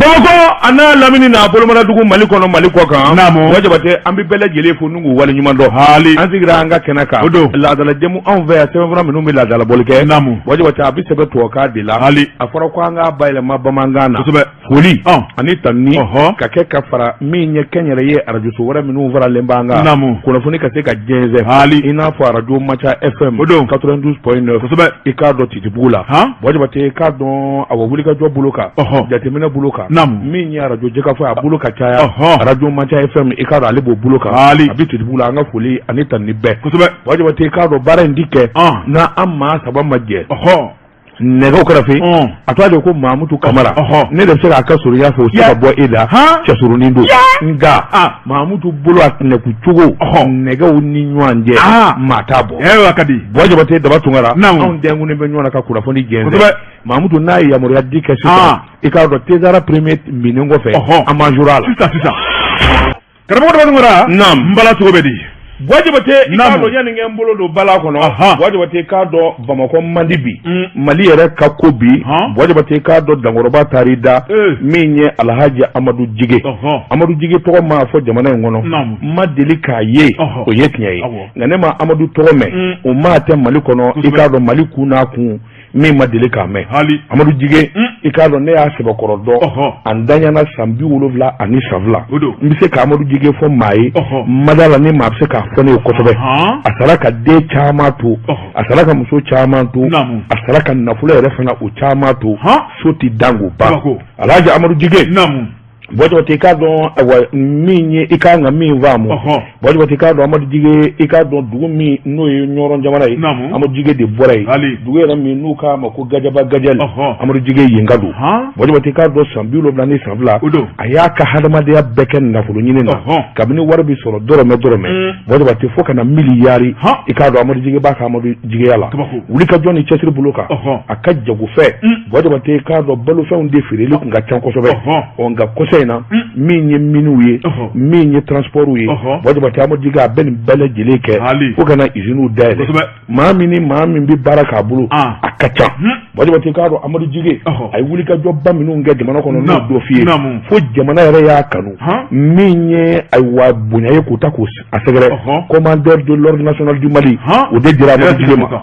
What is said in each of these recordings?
Bamakɔ a n'a lamini n'a bolomadadugu, Mali kɔnɔ, Mali kɔ kan. Naamu. Buwa Jabate, an bɛ bɛɛ lajɛlen fo n'u k'u waleɲuman dɔn. Haali. An sigira an ka kɛnɛ kan. O don. Laadalajɛmu anw fɛ yan, sɛbɛnfura minnu bɛ laadalabɔli kɛ. Naamu. Buwa Jabate, a bɛ sɛbɛn tubabukan de la. Haali. A fɔra ko an k'a bayɛlɛma bamanankan na. Foli ani tanuni ka kɛ ka fara min ye kɛnyɛrɛye arajoso wɛrɛ minnu faralen b'an kan. Naamu. Kunnafoni ka se ka jɛnsɛn. Haali. I n'a fɔ arajo Maca FM. O don. 92.9. I k'a dɔn Titibugu la. Buwa Jabate, i k'a dɔn awa wulikajɔ bolo kan. Jateminɛ bolo kan. Naamu. Min ye arajo Jɛkafɔ a bolo ka caya. Arajo Maca FM, i k'a dɔn ale b'o bolo kan. Haali. A bɛ Titibugu la, an ka foli ani tanuni bɛɛ. Buwa Jabate, i k'a dɔn baara in ti kɛ n'a an maa saba ma jɛ. Nɛgɛw kɛrɛfɛ. A tɔgɔ de ko Mamutu Kamara. Ne de bɛ se k'a ka surunya fɔ, o tɛ se ka bɔ e la. Cɛsurunin don, nka Mamutu bolo a tɛnɛku cogo nɛgɛw ni ɲɔgɔn cɛ, maa t'a bɔ. Ayiwa, ka di. Buwa Jabate, Daba Tunkara. Naamu. Anw dɛnkunnen bɛ ɲɔgɔn na ka kunnafoni jɛnsɛn. Mamutu n'a ye yamaruya di kɛ sisan, i k'a dɔn Tezara premier binnen kɔfɛ, an b'an jura a la. Sisan sisan, karamɔgɔ Daba Tunkara. Naam. N bala, cogo bɛ di? Buwa Jabate, i k'a Naamu. dɔn yanni n kɛ n bolo don bala kɔnɔ, Buwa Jabate, i k'a dɔn Bamakɔ man di bi. Mali yɛrɛ ka ko bi, Buwa Jabate, i k'a dɔn dankɔrɔba taar'i da. Min ye Alhaji Amadu Jige, Amadu Jige tɔgɔ maa fɔ jamana in kɔnɔ, n ma deli k'a ye, o ye tiɲɛ ye. Nka ne ma Amadu tɔgɔ mɛn, o maa tɛ Mali kɔnɔ, i k'a dɔn Mali kun n'a kun min ma deli k'a mɛn. Amadu Jige, i k'a dɔn ne y'a sɛbɛkɔrɔ dɔn, a ntanyana san 72 san 2. O don. N bɛ se ka Amadu Jige fɔ maa ye, n ma da la ni maa bɛ se k'a fɔ ne ye kosɛbɛ. A sara ka den caman to, a sara ka muso caman to, a sara ka nafolo yɛrɛ fana o caman to. So ti dan k'o ban. Kabako. Alhaji Amadu Jige. Buwa Jabate, i k'a dɔn ayiwa min ye i kan ka min faamu. Buwa Jabate, i k'a dɔn Amadu Jige, i k'a dɔn dugu min n'o ye Ɲɔrɔn jamana ye, Amadu Jige de bɔra yen. Dugu yɛrɛ min n'u k'a ma ko Gajaba Gajali, Amadu Jige yen ka don. Buwa Jabate, i k'a dɔn san 72 san 2, O don. a y'a ka hadamadenya bɛɛ kɛ nafolo ɲini na. Kabini wari bɛ sɔrɔ dɔrɔmɛ dɔrɔmɛ, Buwa Jabate, fo ka na miliyari, i k'a dɔn Amadu Jige b'a ka Amadu Jigeya la. Wulikajɔ ni cɛsiri bolo kan, a ka jagofɛn, Buwa Jabate, i k'a dɔn balofɛnw de feereli tun ka ca kosɛbɛ. Ɔ nka kɔsa in na, min ye miniw ye, min ye transportw ye, Buwa Jabate, Amadu Jige a bɛ nin bɛɛ lajɛlen kɛ fo ka na usines dayɛlɛ. Maa min ni maa min bɛ baara k'a bolo, a ka ca. Buwa Jabate, i k'a dɔn Amadu Jige, a ye wulikajɔba minnu kɛ jamana kɔnɔ, n'o dɔ f'i ye, fo jamana yɛrɛ y'a kanu. Min ye ayiwa bonya ye k'o ta k'o a sɛgɛrɛ, commandeur de l'ordre national du Mali, o de dira Amadu Jige ma.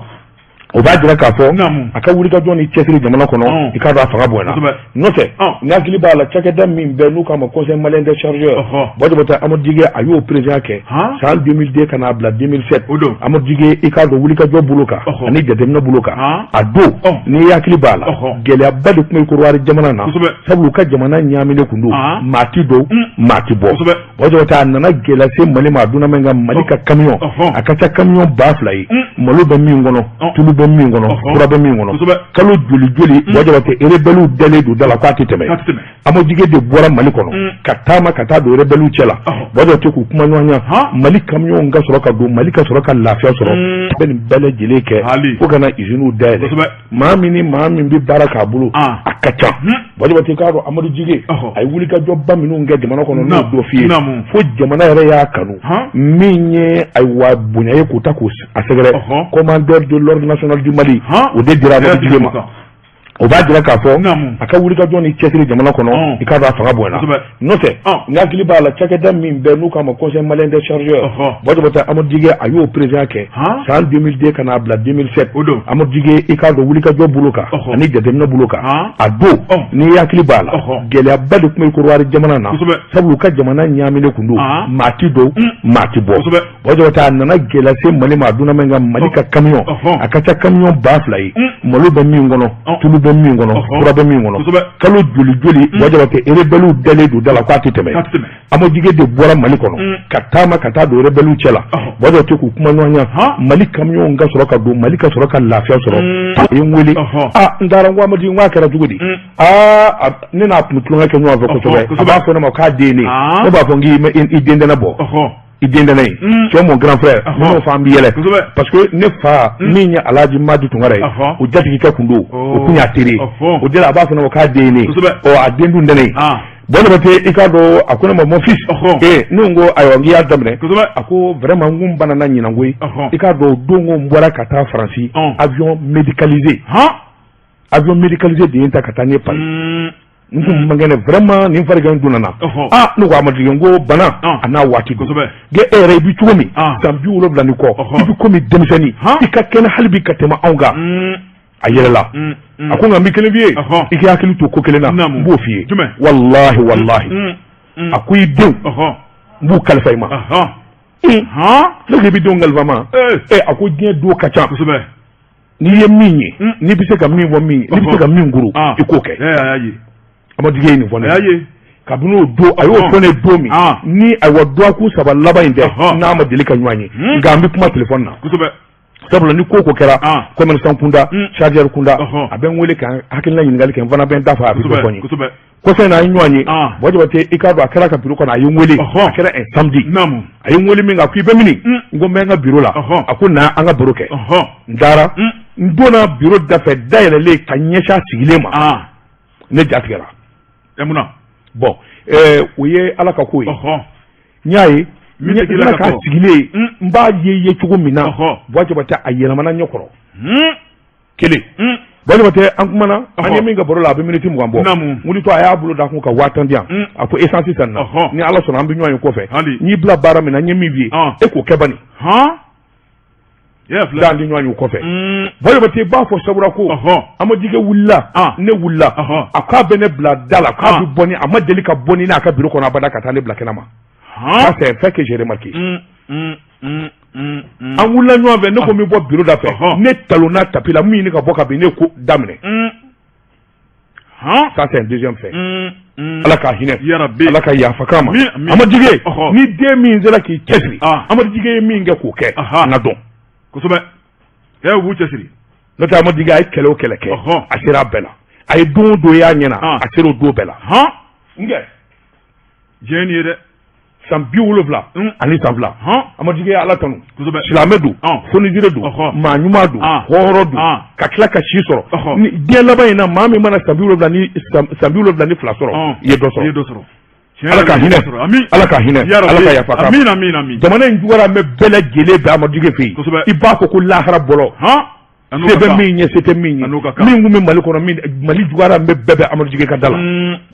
O b'a jira k'a fɔ a ka wulikajɔ ni cɛsiri jamana kɔnɔ, i k'a dɔn a fanga bonyana. N'o tɛ, n hakili b'a la, cakɛda min bɛ n'u k'a ma Conseil malien des chargeurs, Buwa Jabate, Amadu Jige a y'o président kɛ san 2002 ka n'a bila 2007. O don. Amadu Jige, i k'a dɔn wulikajɔ bolo kan ani jateminɛ bolo kan, a don n'i hakili b'a la, gɛlɛyaba de tun bɛ Korowari jamana na, sabu u ka jamana ɲaaminen tun don, maa ti don, maa ti bɔ. Buwa Jabate, a nana gɛlɛya se Mali ma. A donna min ka Mali ka camion, a ka ca camion 2000 ye, malo bɛ min kɔnɔ, tulu bɛ min kɔnɔ, fura bɛ min kɔnɔ. Kalo joli joli, Buwa Jabate, rebelles dalen don da la k'a tɛ tɛmɛ. Amadu Jige de bɔra Mali kɔnɔ ka taama ka taa don rebelles cɛ la, Buwa Jabate, k'u kuma ɲɔgɔnya, Mali camion ka sɔrɔ ka don, Mali ka sɔrɔ ka lafiya sɔrɔ. A bɛ nin bɛɛ lajɛlen kɛ fo ka na usines dayɛlɛ. Maa min ni maa min bɛ baara k'a bolo, a ka ca. Buwa Jabate, i k'a dɔn Amadu Jige, a ye wulikajɔba minnu kɛ jamana kɔnɔ, n'o dɔ f'i ye, fo jamana yɛrɛ y'a kanu. Min ye ayiwa bonya ye k'o ta k'o a sɛgɛrɛ, commandeur de l'ordre national du Mali, o de dira Amadu Jige ma. O b'a jira k'a fɔ a ka wulikajɔ ni cɛsiri jamana kɔnɔ, i k'a dɔn a fanga bonyana. N'o tɛ, n hakili b'a la, cakɛda min bɛ n'u k'a ma Conseil malien des chargeurs, Buwa Jabate, Amadu Jige a y'o président kɛ san 2002 ka n'a bila 2007. O don. Amadu Jige, i k'a dɔn wulikajɔ bolo kan ani jateminɛ bolo kan, a don n'i hakili b'a la, gɛlɛyaba de tun bɛ Korowari jamana na, sabu u ka jamana ɲaaminen tun don, maa ti don, maa ti bɔ. Buwa Jabate, a nana gɛlɛya se Mali ma. A donna min ka Mali ka camion, a ka ca camion 2000 ye, malo bɛ min kɔnɔ, tulu bɛ min kɔnɔ, fura bɛ min kɔnɔ. Kalo joli joli, Buwa Jabate, rebelles dalen don da la k'a tɛ tɛmɛ. Amadu Jige de bɔra Mali kɔnɔ ka taama ka taa don rebelles cɛ la, Buwa Jabate, k'u kuma ɲɔgɔnya, Mali camion ka sɔrɔ ka don, Mali ka sɔrɔ ka lafiya sɔrɔ. A ye n wele, a n taara, n ko Amadu, n k'a kɛra cogo di? Aa, ne n'a tun bɛ tulonkɛ kɛ ɲɔgɔn fɛ kosɛbɛ. A b'a fɔ ne ma k'a den ne, ne b'a fɔ n k'i i den tɛ ne bɔ, i den tɛ ne ye, tu es mon grand frère. Ne m'o fɔ, an bɛ yɛlɛ, parce que ne fa min ye Alhaji Madi Tunkara ye, o jatigikɛ kun don, o kun y'a teri ye. O de la a b'a fɔ ne ma k'a den ye ne ye. Ɔ a den dun tɛ ne ye. Buwa Jabate, i k'a dɔn a ko ne ma mon fils, ee ne ko ayiwa, n k'i y'a daminɛ. A ko vraiment, n ko n banana ɲinan koyi. I k'a dɔn o don ko n bɔra ka taa Faransi, avion médicalisé, avion médicalisé de ye n ta ka taa n ye Paris. N kun man kɛnɛ vraiment, nin farigan donna n na. Ah, ne ko Amadu Jige, n ko bana a n'a waati don. E yɛrɛ i bɛ cogo min, san 70 ni kɔ, i bɛ komi denmisɛnnin, i ka kɛnɛ hali bi ka tɛmɛ anw kan. A yɛlɛla, a ko nka n bɛ kelen f'i ye, i k'i hakili to ko kelen na, n b'o f'i ye, walahi walahi. A ko i denw, n b'u kalifa i ma. Ne ko i bɛ denw kalifa n ma? A ko diɲɛ don ka ca, n'i ye min ye, n'i bɛ se ka min fɔ min ye, n'i bɛ se ka min kuru, i k'o kɛ. Amadu Jige ye nin fɔ ne ye kabini o don. A y'o fɔ ne don min ni, ayiwa, dɔgɔkun 3 laban in tɛ, n'a ma deli ka ɲɔgɔn ye, nka an bɛ kuma telefɔni na, sabula ni ko ko kɛra, commerçant kunda, chargeur kunda, a bɛ n wele ka hakilina ɲininkali kɛ, n fana bɛ n ta fɔ, a bɛ dɔ fɔ n ye. Kɔfɛ na, an ye ɲɔgɔn ye. Buwa Jabate, i k'a dɔn, a kɛra ka bureau kɔnɔ, a ye n wele, a kɛra un samedi. A ye n wele min kɛ, a ko i bɛ mini? N ko n bɛ n ka bureau la. A ko na an ka baro kɛ. N taara, n donna bureau dafɛ, da yɛlɛlen ka ɲɛsin a sigilen ma, ne ja tigɛra. Bon, o ye Ala ka ko ye. N y'a ye, n tila k'a sigilen, n b'a ye cogo min na, Buwa Jabate, a yɛlɛmana ɲɛ kɔrɔ kelen. Buwa Jabate, an kumana, an ye min kɛ baro la, a bɛ miniti 20 bɔ. N wulitɔ, a y'a bolo da kun ka 10 000 di yan. A ko essence san na, ni Ala sɔnna, an bɛ ɲɔgɔn ye kɔfɛ. N y'i bila baara min na, n ye min f'i ye, e k'o kɛ bani. An tɛ ɲɔgɔn ye o kɔfɛ. Buwa Jabate, i b'a fɔ sabula ko Amadu Jige wulila, ne wulila, a k'a bɛ ne bila da la, k'a bɛ bɔ ni, a ma deli ka bɔ ni n'a ka bureau kɔnɔ abada ka taa ne bila kɛnɛ ma. Ça, c'est un fait que j'ai remarqué. An wulila ɲɔgɔn fɛ, ne ko n bɛ bɔ bureau da fɛ, ne talonna tapis la, min ɲini ka bɔ ka bin, ne ko daminɛ. Ça, c'est un deuxième fait. Ala ka hinɛ, Ala ka yafa k'a ma. Amadu Jige, ni den min sera k'i cɛsiri, Amadu Jige ye min kɛ k'o kɛ, n ka dɔn. Kosɛbɛ, e b'u cɛsiri. N'o tɛ, Amadu Jige, a ye kɛlɛ o kɛlɛ kɛ, a sera a bɛɛ la. A ye don o don y'a ɲɛna, a sera o don bɛɛ la. N kɛ diɲɛ nin ye dɛ. San 70 ani san 2, Amadu Jige ye Ala tanu. Silamɛ don, fonisire don, maa ɲuman don, hɔrɔn don, ka tila ka si sɔrɔ diɲɛ laban in na. Maa min mana san 70 ni 72 sɔrɔ, i ye dɔ sɔrɔ. Ala ka hinɛ, Ala ka hinɛ, Ala ka yafa k'a ma. Jamana in juguyara, mais bɛɛ lajɛlen bɛ Amadu Jige fɛ yen. I b'a fɔ ko lahara bɔlɔ, se bɛ min ye, se tɛ min ye, min kun bɛ Mali kɔnɔ, min Mali juguyara, mais bɛɛ bɛ Amadu Jige ka da la.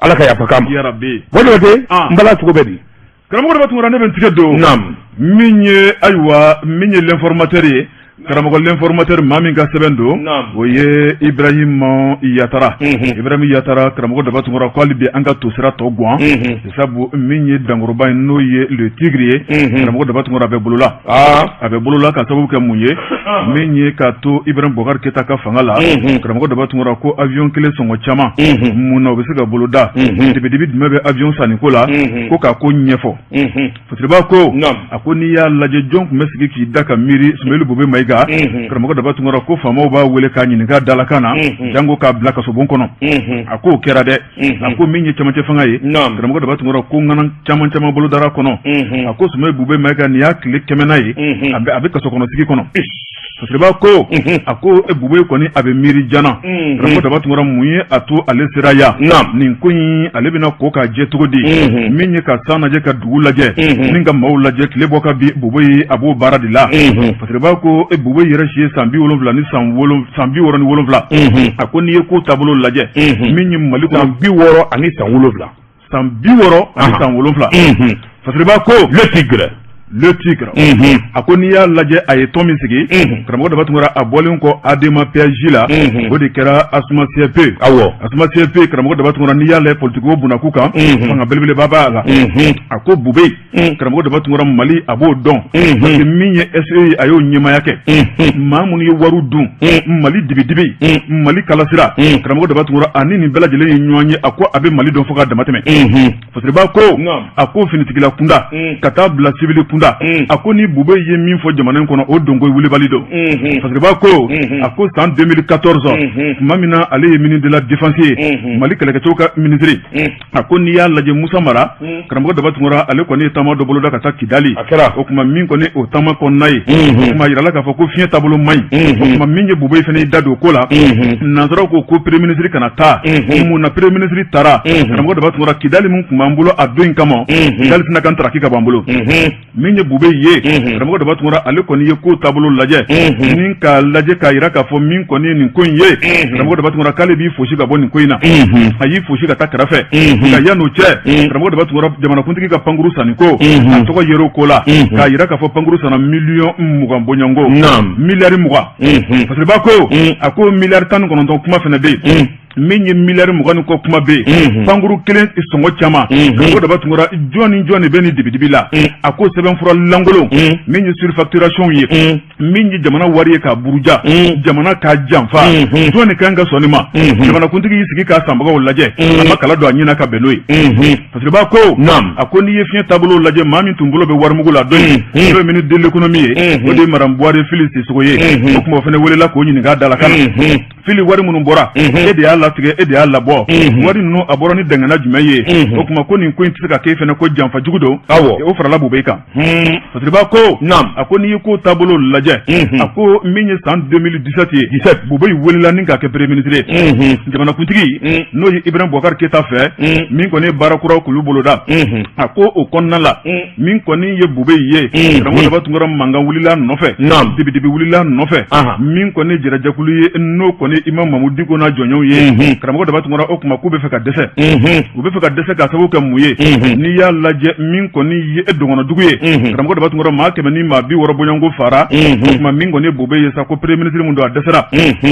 Ala ka yafa k'a ma. Buwa Jabate, n bala cogo bɛ di? Karamɔgɔ Daba Tunkara, ne bɛ n tigɛ don. Min ye, ayiwa, min ye L'Informateur ye, karamɔgɔ, L'Informateur, maa min ka sɛbɛn don, o ye Ibrahim Yatara. Ibrahim Yatara, karamɔgɔ Daba Tunkara, ko hali bi an ka tosira tɔ gan, sabu min ye dankɔrɔba ye, n'o ye le Tigre ye, karamɔgɔ Daba Tunkara, a bɛ bolola, a bɛ bolola ka sababu kɛ mun ye? Min ye k'a to Ibrahim Boubacar Keita ka fanga la, karamɔgɔ Daba Tunkara, ko avion kelen sɔngɔ caman, mun na o bɛ se ka boloda? Dibidibi jumɛn bɛ avion sanni ko la? Ko k'a ko ɲɛfɔ. Fasiriba ko, a ko n'i y'a lajɛ, jɔn tun bɛ sigi k'i da ka miiri Soumeylou Boubèye Maïga, karamɔgɔ Daba Tunkara, ko faamaw b'a wele k'a ɲininka dalakan na, jango k'a bila kasobon kɔnɔ. A k'o kɛra dɛ. A ko min ye cɛmancɛ fanga ye, karamɔgɔ Daba Tunkara, ko ŋana caman caman bolodara kɔnɔ. A ko Soumeylou Boubèye Maïga, nin y'a tile 100nan ye a bɛ kaso kɔnɔ sigi kɔnɔ. Fasiriba ko, a ko Boubèye kɔni, a bɛ miiri jana. Karamɔgɔ Daba Tunkara, mun ye a to ale sera yan? Nin ko in, ale bɛna ko k'a jɛ cogo di? Min ye ka san lajɛ, ka dugu lajɛ, ni ka maaw lajɛ, tile bɔ ka bin Boubèye, a b'o baara de la. Fasiriba ko Boubèye yɛrɛ si ye san 70 ni san 67. A ko n'i ye ko taabolo lajɛ, min ye Mali kɔnɔ, san 60 ani san 7. San 60 ani san 7. Fasiriba ko le Tigre. Le Tigre. A ko n'i y'a lajɛ, a ye tɔn min sigi, karamɔgɔ Daba Tunkara, a bɔlen kɔ ADEMA PAJ la, o de kɛra ASMA CFP. ASMA CFP, karamɔgɔ Daba Tunkara, n'i y'a lajɛ politiki ko bunakun kan, fanga belebeleba b'a la. A ko Boubèye, karamɔgɔ Daba Tunkara, Mali a b'o dɔn, parce que min ye SE ye, a y'o ɲɛmaaya kɛ. Maa minnu ye wariw dun, Mali dibidibi, Mali kalasira, karamɔgɔ Daba Tunkara, ani nin bɛɛ lajɛlen ye ɲɔgɔn ye. A ko a bɛ Mali dɔn fo k'a damatɛmɛ. Fasiriba ko, a ko finitigila kunda ka taa bila sibili kunda, a ko ni Boubèye ye min fɔ jamana in kɔnɔ, o donko wulibali don. Fasiriba ko, a ko san 2014, tuma min na ale ye ministre de la Défense ye, Mali kɛlɛkɛcɛw ka ministre, a ko n'i y'a lajɛ, Musa Mara, karamɔgɔ Daba Tunkara, ale kɔni ye taama dɔ boloda ka taa Kidali. O tuma min kɔni o taama kɔnɔna ye, o tuma yirala k'a fɔ ko fiɲɛ taabolo man ɲi. O tuma min ye Boubèye fana y'i da don o ko la, nansaraw ko ko premier ministre kana taa. Mun na premier ministre taara? Karamɔgɔ Daba Tunkara, Kidali min tun b'an bolo a don in kama, Kidali tɛna kan taraki ka b'an bolo. Min Min ye Bubɛyi ye, karamɔgɔ Daba Tunkara, ale kɔni ye ko taabolo lajɛ ni k'a lajɛ k'a jira k'a fɔ min kɔni ye nin ko in ye, karamɔgɔ Daba Tunkara, k'ale b'i fosi ka bɔ nin ko in na. A y'i fosi ka taa kɛrɛfɛ. Nka yan'o cɛ, karamɔgɔ Daba Tunkara, jamanakuntigi ka pankuru sanni ko, a tɔgɔ yer'o ko la k'a jira k'a fɔ pankuru sanna miliyɔn 20 bɔɲɔgɔnko, miliyari 20. Fasiriba ko, a ko miliyari 19 kuma fana bɛ yen. Min ye miliyari 20 ni kɔ kuma bɛ yen, pankuru kelen sɔngɔ caman. Karamɔgɔ Daba Tunkara, jɔn ni jɔn de bɛ nin dibidibi la? A ko sɛbɛnfura lankolon, min ye surfacturation ye, min ye jamana wari ye k'a buruja, jamana k'a janfa, jɔn de kan ka sɔn nin ma? Jamanakuntigi y'i sigi k'a sanbagaw lajɛ, a ma kala don a ɲin na ka bɛn n'o ye. Fasiriba ko, a ko n'i ye fiɲɛ taabolo lajɛ, maa min tun bolo bɛ warimugu la don in, n'o ye ministre de l'économie ye, o de ye madame Buware Fili Sisoko ye. O tuma o fana welela k'o ɲininka a da la ka na. Fili, wari minnu bɔra, e de y'a latigɛ, e de y'a labɔ. Wari ninnu, a bɔra ni dangana jumɛn ye? O tuma ko nin ko in tɛ se ka k'e fana ko janfa jugu don. O farala Bubɛyi kan. Fasiriba ko, a ko n'i ye ko taabolo lajɛ, a ko min ye san 2017 ye, 17, Bubɛyi welela ni k'a kɛ premier ministre ye jamanakuntigi, n'o ye Ibrahim Boubacar Keita fɛ, min kɔni ye baara kuraw k'olu boloda. A ko o kɔnɔna la, min kɔni ye Bubɛyi ye, karamɔgɔ Daba Tunkara, mankan wulila nɔfɛ, dibidibi wulila nɔfɛ. Min kɔni ye jɛrɛjɛkulu ye, n'o kɔni Imam Mamudu Diko n'a jɔnɲɔgɔnw ye, karamɔgɔ Daba Tunkara, o tuma k'u bɛ fɛ ka dɛsɛ. U bɛ fɛ ka dɛsɛ k'a sababu kɛ mun ye? N'i y'a lajɛ, min kɔni ye e dɔgɔnɔdugu ye, karamɔgɔ Daba Tunkara, maa 160 bɔɲɔgɔnko fara. O tuma min kɔni ye Bubɛyi ye sa, ko premier ministre min don, a dɛsɛra,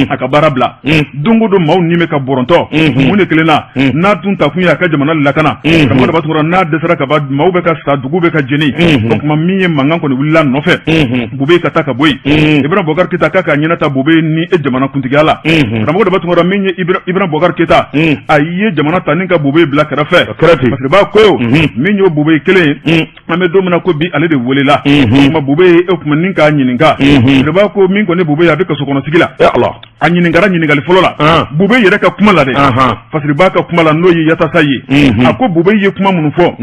a ka baara bila. Don o don maaw ni bɛ ka bɔrɔntɔ. Mun de kelen na n'a tun ta kun ye a ka jamana lakana? Karamɔgɔ Daba Tunkara, n'a dɛsɛra ka ban, maaw bɛ ka sa, dugu bɛ ka jeni. O tuma min ye mankan kɔni wulila nɔfɛ, Bubɛyi ka taa ka bɔ yen. Ibrahim Boubacar Keita k'a k'a ɲɛna ta Bubɛyi ni e jamana kuntigiya la. Karamɔgɔ Daba Tunkara, min ye Ibrahim Boubacar Keita, a ye jamana ta ni ka Bubɛyi bila kɛrɛfɛ. Fasiriba ko min y'o Bubɛyi kelen ye, an bɛ don min na ko bi, ale de welela. O tuma Bubɛyi, o tuma ni k'a ɲininka. Fasiriba ko min kɔni Bubɛyi, a bɛ kaso kɔnɔ sigi la. A ɲininkara ɲininkali fɔlɔ la, Bubɛyi yɛrɛ ka kuma la dɛ, Fasiriba ka kuma la, n'o ye Yatasa ye, a ko Bubɛyi ye kuma minnu fɔ,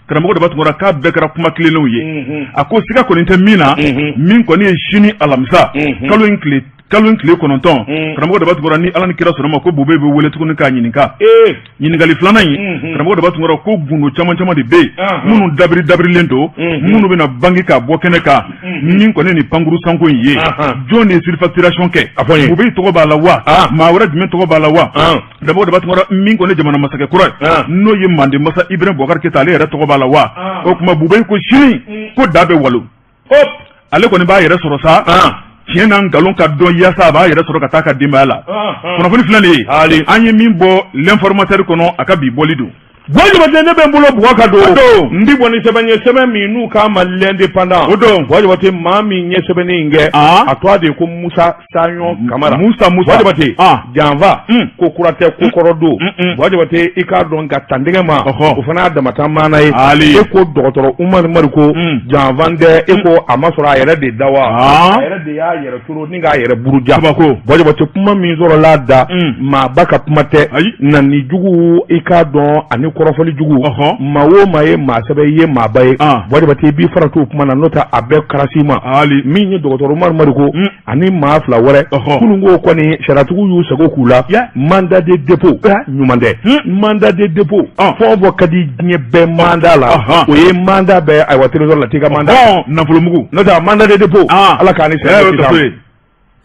karamɔgɔ Daba Tunkara, k'a bɛɛ kɛra kuma tilennenw ye. A ko siga kɔni tɛ min na, min kɔni ye sini alamisa, kalo in tile 9, karamɔgɔ Daba Tunkara, ni Ala ni kira sɔnna ma, ko Bubɛyi bɛ wele tuguni k'a ɲininka. Ɲininkali filanan in, karamɔgɔ Daba Tunkara, ko gundo caman caman de bɛ yen minnu dabiri dabirilen don, minnu bɛna bange k'a bɔ kɛnɛ kan. Min kɔni ni pankuru sanko in ye, jɔn de ye surfacturation kɛ? A fɔ n ye. Bubɛyi tɔgɔ b'a la wa, maa wɛrɛ jumɛn tɔgɔ b'a la wa? Karamɔgɔ Daba Tunkara, min kɔni jamana masakɛ kura ye, n'o ye Manden masa Ibrahim Boubacar Keita, ale yɛrɛ tɔgɔ b'a la wa? O tuma Bubɛyi ko sini ko da bɛ walo, ale kɔni b'a yɛrɛ sɔrɔ sa, tiɲɛ n'a nkalon ka dɔn, yaasa a b'a yɛrɛ sɔrɔ ka taa ka denbaya la. Kunnafoni filɛ nin ye, an ye min bɔ L'Informateur kɔnɔ, a ka bi bɔli don. Buwa Jabate, ne bɛ n bolo bugɔ ka don. N bi bɔ ni sɛbɛn ye, sɛbɛn min n'u k'a ma L'Indépendant. O don. Buwa Jabate, maa min ye sɛbɛnni in kɛ, a tɔgɔ de ye ko Musa Saɲɔ Kamara. Musa, Musa. Buwa Jabate, janfa ko kura tɛ, ko kɔrɔ don. Buwa Jabate, i k'a dɔn ka tantɛgɛ ma, o fana y'a damata maana ye. E ko dɔgɔtɔrɔ Umaru Mariko, janfan tɛ. E ko a ma sɔrɔ a yɛrɛ de da wa? A yɛrɛ de y'a yɛrɛ toro ni k'a yɛrɛ buruja. Buwa Jabate, kuma min sɔrɔla a da, maaba ka kuma tɛ. Nani jugu, i k'a dɔn, ani kɔrɔfɔli jugu, maa o maa ye maa sɛbɛ, i ye maaba ye. Buwa Jabate, i b'i farati o kuma na, n'o tɛ a bɛɛ karasi ma. Min ye dɔgɔtɔrɔ Umaru Mariko ani maa fila wɛrɛ, kunun ko kɔni sariyatigiw y'u sago k'u la. Mandat de dépôt ɲuman tɛ. Mandat de dépôt, fɛn o fɛn ka di diɲɛ bɛɛ mandat la, o ye mandat bɛɛ, ayiwa, trésor la t'i ka mandat. Nafolomugu. N'o tɛ mandat de dépôt, Ala k'an ni sɛgɛn.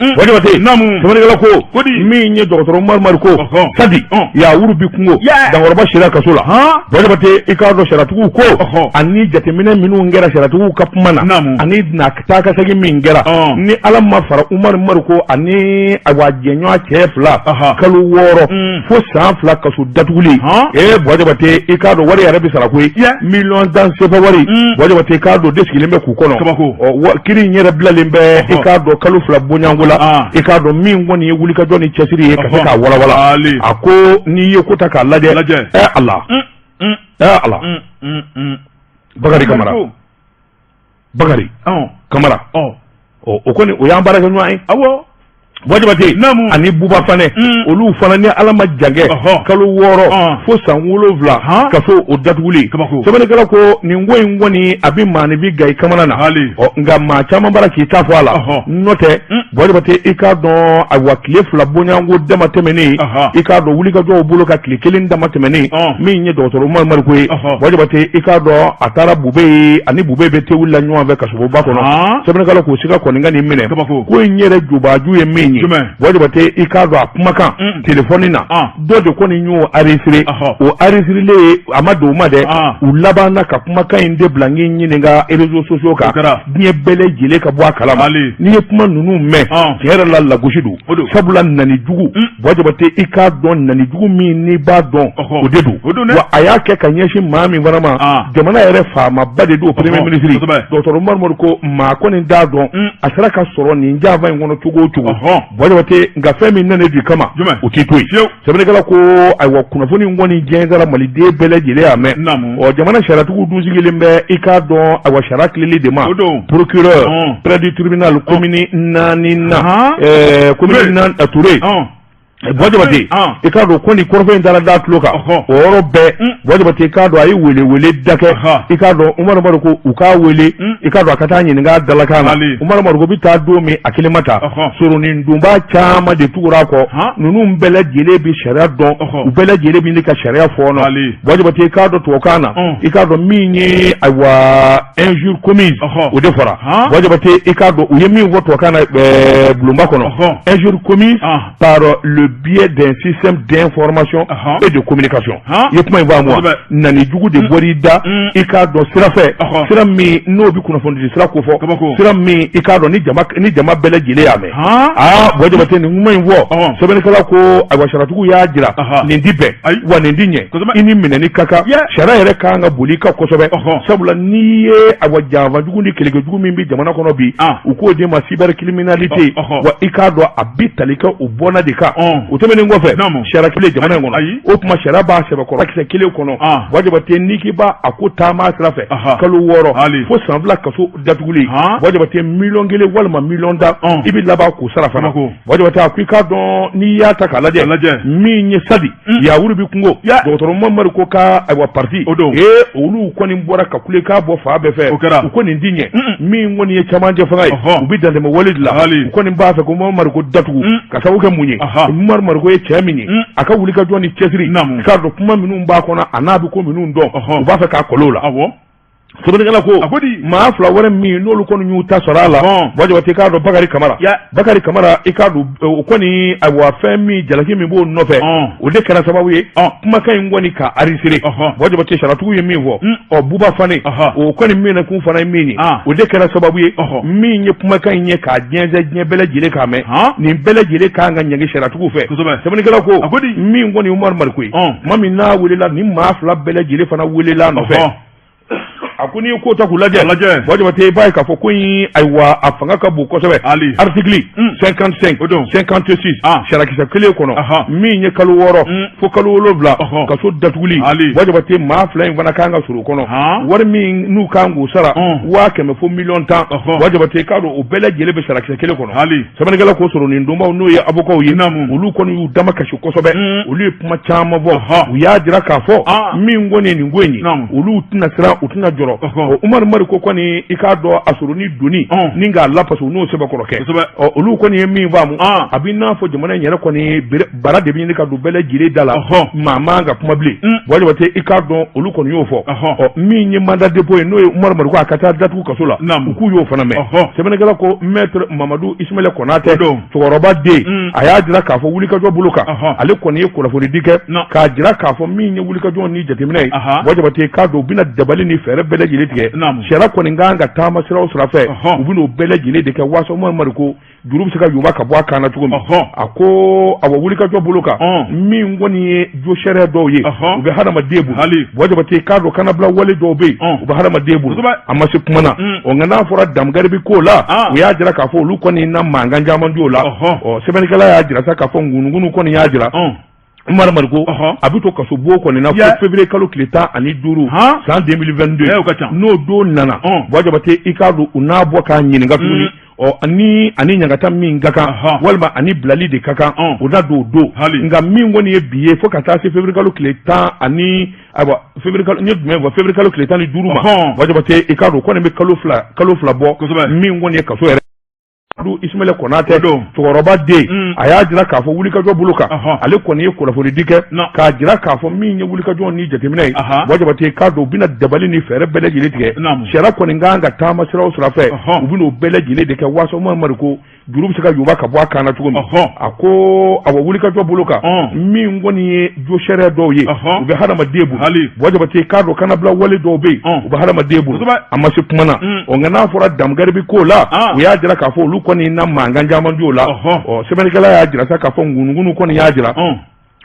Buwa Jabate, sɛbɛnnikɛla ko min ye dɔgɔtɔrɔ Umaru Mariko, sadi yawuru bi kungo dankɔrɔba sira kaso la. Buwa Jabate, i k'a dɔn sariyatigiw ko ani jateminɛ minnu kɛra sariyatigiw ka kuma na, ani na taa ka segin min kɛra, ni Ala ma fara Umaru Mariko ani ayiwa jɛɲɔgɔn cɛ fila, kalo 6 fo san 2 kaso datuguli. Ee Buwa Jabate, i k'a dɔn wari yɛrɛ bɛ sara koyi, miliyɔn 10 sefa wari. Buwa Jabate, i k'a dɔn de sigilen bɛ k'u kɔnɔ. Kiri in yɛrɛ bilalen bɛ, i k'a dɔn, kalo 2 bonyanko la. I k'a dɔn min kɔni ye wulikajɔ ni cɛsiri ye ka se k'a walawala. A ko n'i ye ko ta k'a lajɛ, ɛ Ala, ɛ Ala, Bakari Kamara, Bakari Kamara, o kɔni o y'an baarakɛ ɲɔgɔn ye. Awɔ. Buwa Jabate ani Buba Fanɛ olu fana ni Ala ma jan kɛ kalo 6 fo san 7 kaso o datuguli sɛbɛnnikɛla ko nin ko in kɔni a bɛ maaninfin gan i kamana na nka maa caman bara k'i ta fɔ a la n'o tɛ Buwa Jabate i k'a dɔn ayiwa tile 2 bɔɲɔgɔnko dama tɛmɛnen i k'a dɔn wulikajɔw bolo kan tile kelen dama tɛmɛnen min ye dɔgɔtɔrɔ Umaru Mariko ye Buwa Jabate i k'a dɔn a taara Bubɛyi ani Bubɛyi bɛ tewuli la ɲɔgɔn fɛ kasoba kɔnɔ sɛbɛnnikɛla k'o siga kɔni ka nin minɛ ko in yɛrɛ jubaju ye min ye Buwa Jabate i k'a dɔn a kumakan telefɔni na dɔ de kɔni y'o enregistré o enregistrélen a ma don u ma dɛ u labanna ka kumakan in de bila k'i ɲininka réseaux sociaux kan diɲɛ bɛɛ lajɛlen ka bɔ a kalama n'i ye kuma ninnu mɛn tiɲɛ yɛrɛ la lagosi don sabula nani jugu Buwa Jabate i k'a dɔn nani jugu min n'i b'a dɔn o de don wa a y'a kɛ ka ɲɛsin maa min fana ma jamana yɛrɛ faamaba de don premier ministre dɔgɔtɔrɔ Umaru Mariko maa kɔni t'a dɔn a sera ka sɔrɔ nin janfa in kɔnɔ cogo o cogo Buwa Jabate nka fɛn min nana don i kama o t'i to yen sɛbɛnnikɛla ko ayiwa kunnafoni in kɔni jɛnsɛra maliden bɛɛ lajɛlen y'a mɛn ɔ jamana sariyatigiw dun sigilen bɛ i k'a dɔn ayiwa sariya tilenli de ma procureur près du tribunal commune 4 na commune Ture Buwa Jabate i k'a dɔn ko nin kɔrɔfɔ in taara da tulo kan o yɔrɔ bɛɛ Buwa Jabate i k'a dɔn a ye wele wele da kɛ i k'a dɔn Umaru Mariko u k'a wele i k'a dɔn a ka taa ɲininka dalakan na Umaru Mariko bɛ taa don min a kelen ma taa soronadonbaa caman de tugura a kɔ ninnu bɛɛ lajɛlen bɛ sariya dɔn u bɛɛ lajɛlen bɛ ka sariya fɔɔnɔ Buwa Jabate i k'a dɔn tubabukan na i k'a dɔn min ye ayiwa injure commise o de fɔra Buwa Jabate i k'a dɔn u ye min fɔ tubabukan na bulonba kɔnɔ injure commise par le biais d'un système d'information et de communication i ye kuma in faamu wa nani jugu de bɔra i da i k'a dɔn sira fɛ sira min n'o bɛ kunnafonidi sira kofɔ sira min i k'a dɔn ni jama ni jama bɛɛ lajɛlen y'a mɛn aa Buwa Jabate nin kuma in fɔ sɛbɛnnikɛla ko ayiwa sariyatigiw y'a jira nin ti bɛn wa nin ti ɲɛ i ni minɛni ka kan sariya yɛrɛ ka kan ka boli i kan kosɛbɛ sabula n'i ye ayiwa janfa jugu ni kɛlɛkɛ jugu min bɛ jamana kɔnɔ bi u k'o de ma cybercriminalité wa i k'a dɔn a bɛ tali kɛ o bɔnna de kan o tɛmɛnen kɔfɛ sariya kelen jamana in kɔnɔ o tuma sariya b'a sɛbɛkɔrɔ kisɛ kelen kɔnɔ Buwa Jabate n'i k'i b'a a ko taama sira fɛ kalo 6 fo san 2 kaso datuguli Buwa Jabate miliyɔn 1 walima miliyɔn 10 i bɛ laban k'o sara fana Buwa Jabate a ko i k'a dɔn n'i y'a ta k'a lajɛ min ye sadi yawuru bɛ kungo dɔgɔtɔrɔ Umaru Mariko ka ayiwa parti o don ee olu kɔni bɔra ka kulekan bɔ fan bɛɛ fɛ o kɛra u ko nin ti ɲɛ min kɔni ye camancɛ fanga ye u bɛ dantɛmɛ wale de la u kɔni b'a fɛ ko Umaru Mariko datugu ka sababu kɛ mun ye Umaru Mariko ye cɛ min ye a ka wulikajɔ ni cɛsiri k'a dɔn kuma minnu b'a kɔnɔ a n'a bɛ ko minnu dɔn u b'a fɛ k'a kɔlɔn o la sɛbɛnnikɛla ko a ko di maa fila wɛrɛ min n'olu kɔni y'u ta sɔrɔ a la Buwa Jabate i k'a dɔn Bakari Kamara Bakari Kamara i k'a dɔn o kɔni ayiwa fɛn min jalaki min b'o nɔfɛ o de kɛra sababu ye kumakan in kɔni ka enregistré Buwa Jabate sariyatigiw ye min fɔ ɔ Buba Fane o kɔni minɛkun fana ye min ye o de kɛra sababu ye min ye kumakan in ye k'a jɛnsɛn diɲɛ bɛɛ lajɛlen k'a mɛn nin bɛɛ lajɛlen kan ka ɲangi sariyatigiw fɛ sɛbɛnnikɛla ko a ko di min kɔni Umaru Mariko ye tuma min n'a welela nin maa fila bɛɛ lajɛlen fana welela nɔfɛ a ko n'i ye ko ta k'u lajɛ lajɛ Buwa Jabate i b'a ye k'a fɔ ko in ayiwa a fanga ka bon kosɛbɛ ali article 55 o don 56 sariyakisɛ kelen kɔnɔ min ye kalo 6 fo kalo 7 kaso datuguli ali Buwa Jabate maa fila in fana kan ka sɔrɔ o kɔnɔ wari min n'u kan k'o sara 100,000 fo miliyɔn 10 Buwa Jabate i k'a dɔn o bɛɛ lajɛlen bɛ sariyakisɛ kelen kɔnɔ ali sɛbɛnnikɛla ko soronadonbaw n'o ye avocats ye olu kɔni y'u dama kasi kosɛbɛ olu ye kuma caman fɔ u y'a jira k'a fɔ min kɔni ye nin ko in ye olu tɛna siran u tɛna jɔrɔ Umaru Mariko kɔni i k'a dɔn a sɔrɔ ni doni ni k'a lafasa u n'o sɛbɛkɔrɔ kɛ olu kɔni ye min faamu a bɛ n'a fɔ jamana in yɛrɛ kɔni bara de bɛ ɲini ka don bɛɛ lajɛlen da la maa man ka kuma bilen Buwa Jabate i k'a dɔn olu kɔni y'o fɔ ɔ min ye mandat dépôt ye n'o ye Umaru Mariko a ka taa datugu kaso la u k'u y'o fana mɛn sɛbɛnnikɛla ko maître Mamadu Ismaël Konatɛ cɛkɔrɔba den a y'a jira k'a fɔ wulikajɔ bolo kan ale kɔni ye kunnafonidi kɛ k'a jira k'a fɔ min ye wulikajɔ ni jateminɛ ye Buwa Jabate k'a dɔn u bɛna dabali ni fɛɛrɛ bɛɛ lajɛlen tigɛ sariya kɔni kan ka taama sira o sira fɛ u bɛn'o bɛɛ lajɛlen de kɛ waasa Umaru Mariko juru bɛ se ka yoba ka bɔ a kan na cogo min a ko a wulikajɔ bolo kan min kɔni ye jo sariya dɔw ye u bɛ hadamaden bolo Buwa Jabate k'a dɔn kanabila wale dɔw bɛ yen u bɛ hadamaden bolo a ma se kuma na ɔ nka n'a fɔra dankari bɛ ko la u y'a jira k'a fɔ olu kɔni na mankan caman di o la ɔ sɛbɛnnikɛla y'a jira sa k'a fɔ ŋunuŋunu kɔni y'a jira Umaru Mariko a bɛ to kaso bon kɔni na fo février kalo tile 15 san 2022 n'o don nana Buwa Jabate i k'a dɔn u n'a bɔ k'a ɲininka tuguni. Ɔ ni ani ɲangata min ka kan walima ani bilali de ka kan, o na don o don. Nka min kɔni ye bi ye, fo ka taa se février kalo tile tan ani, ayiwa, février kalo, n ye jumɛn fɔ, février kalo tile 15 ma, Buwa Jabate, i k'a dɔn kɔni bɛ kalo 2 bɔ. Min kɔni ye kaso yɛrɛ, Ismaila Konatɛ cɛkɔrɔba den, a y'a jira k'a fɔ wulikajɔ bolo kan, ale kɔni ye kunnafonidi kɛ k'a jira k'a fɔ min ye wulikajɔ ni jateminɛ ye, Buwa Jabate, k'a dɔn u bɛna dabali ni fɛɛrɛ bɛɛ lajɛlen tigɛ. Sariya kɔni kan ka taama sira o sira fɛ, u bɛna o bɛɛ lajɛlen de kɛ waasa Umaru Mariko juru bɛ se ka yoba ka bɔ a kan na cogo min. A ko awa, wulikajɔ bolo kan, min kɔni ye jo sariya dɔw ye, u bɛ hadamaden bolo. Buwa Jabate, k'a dɔn kanabila wale dɔw bɛ yen, u bɛ hadamaden bolo. A ma se kuma na. Ɔ nka n'a fɔra damugari bɛ ko la, u y'a jira k'a fɔ olu kɔni na mankan caman d'o la. Ɔ sɛbɛnnikɛla y'a jira sa k'a fɔ ŋunuŋunu kɔni y'a jira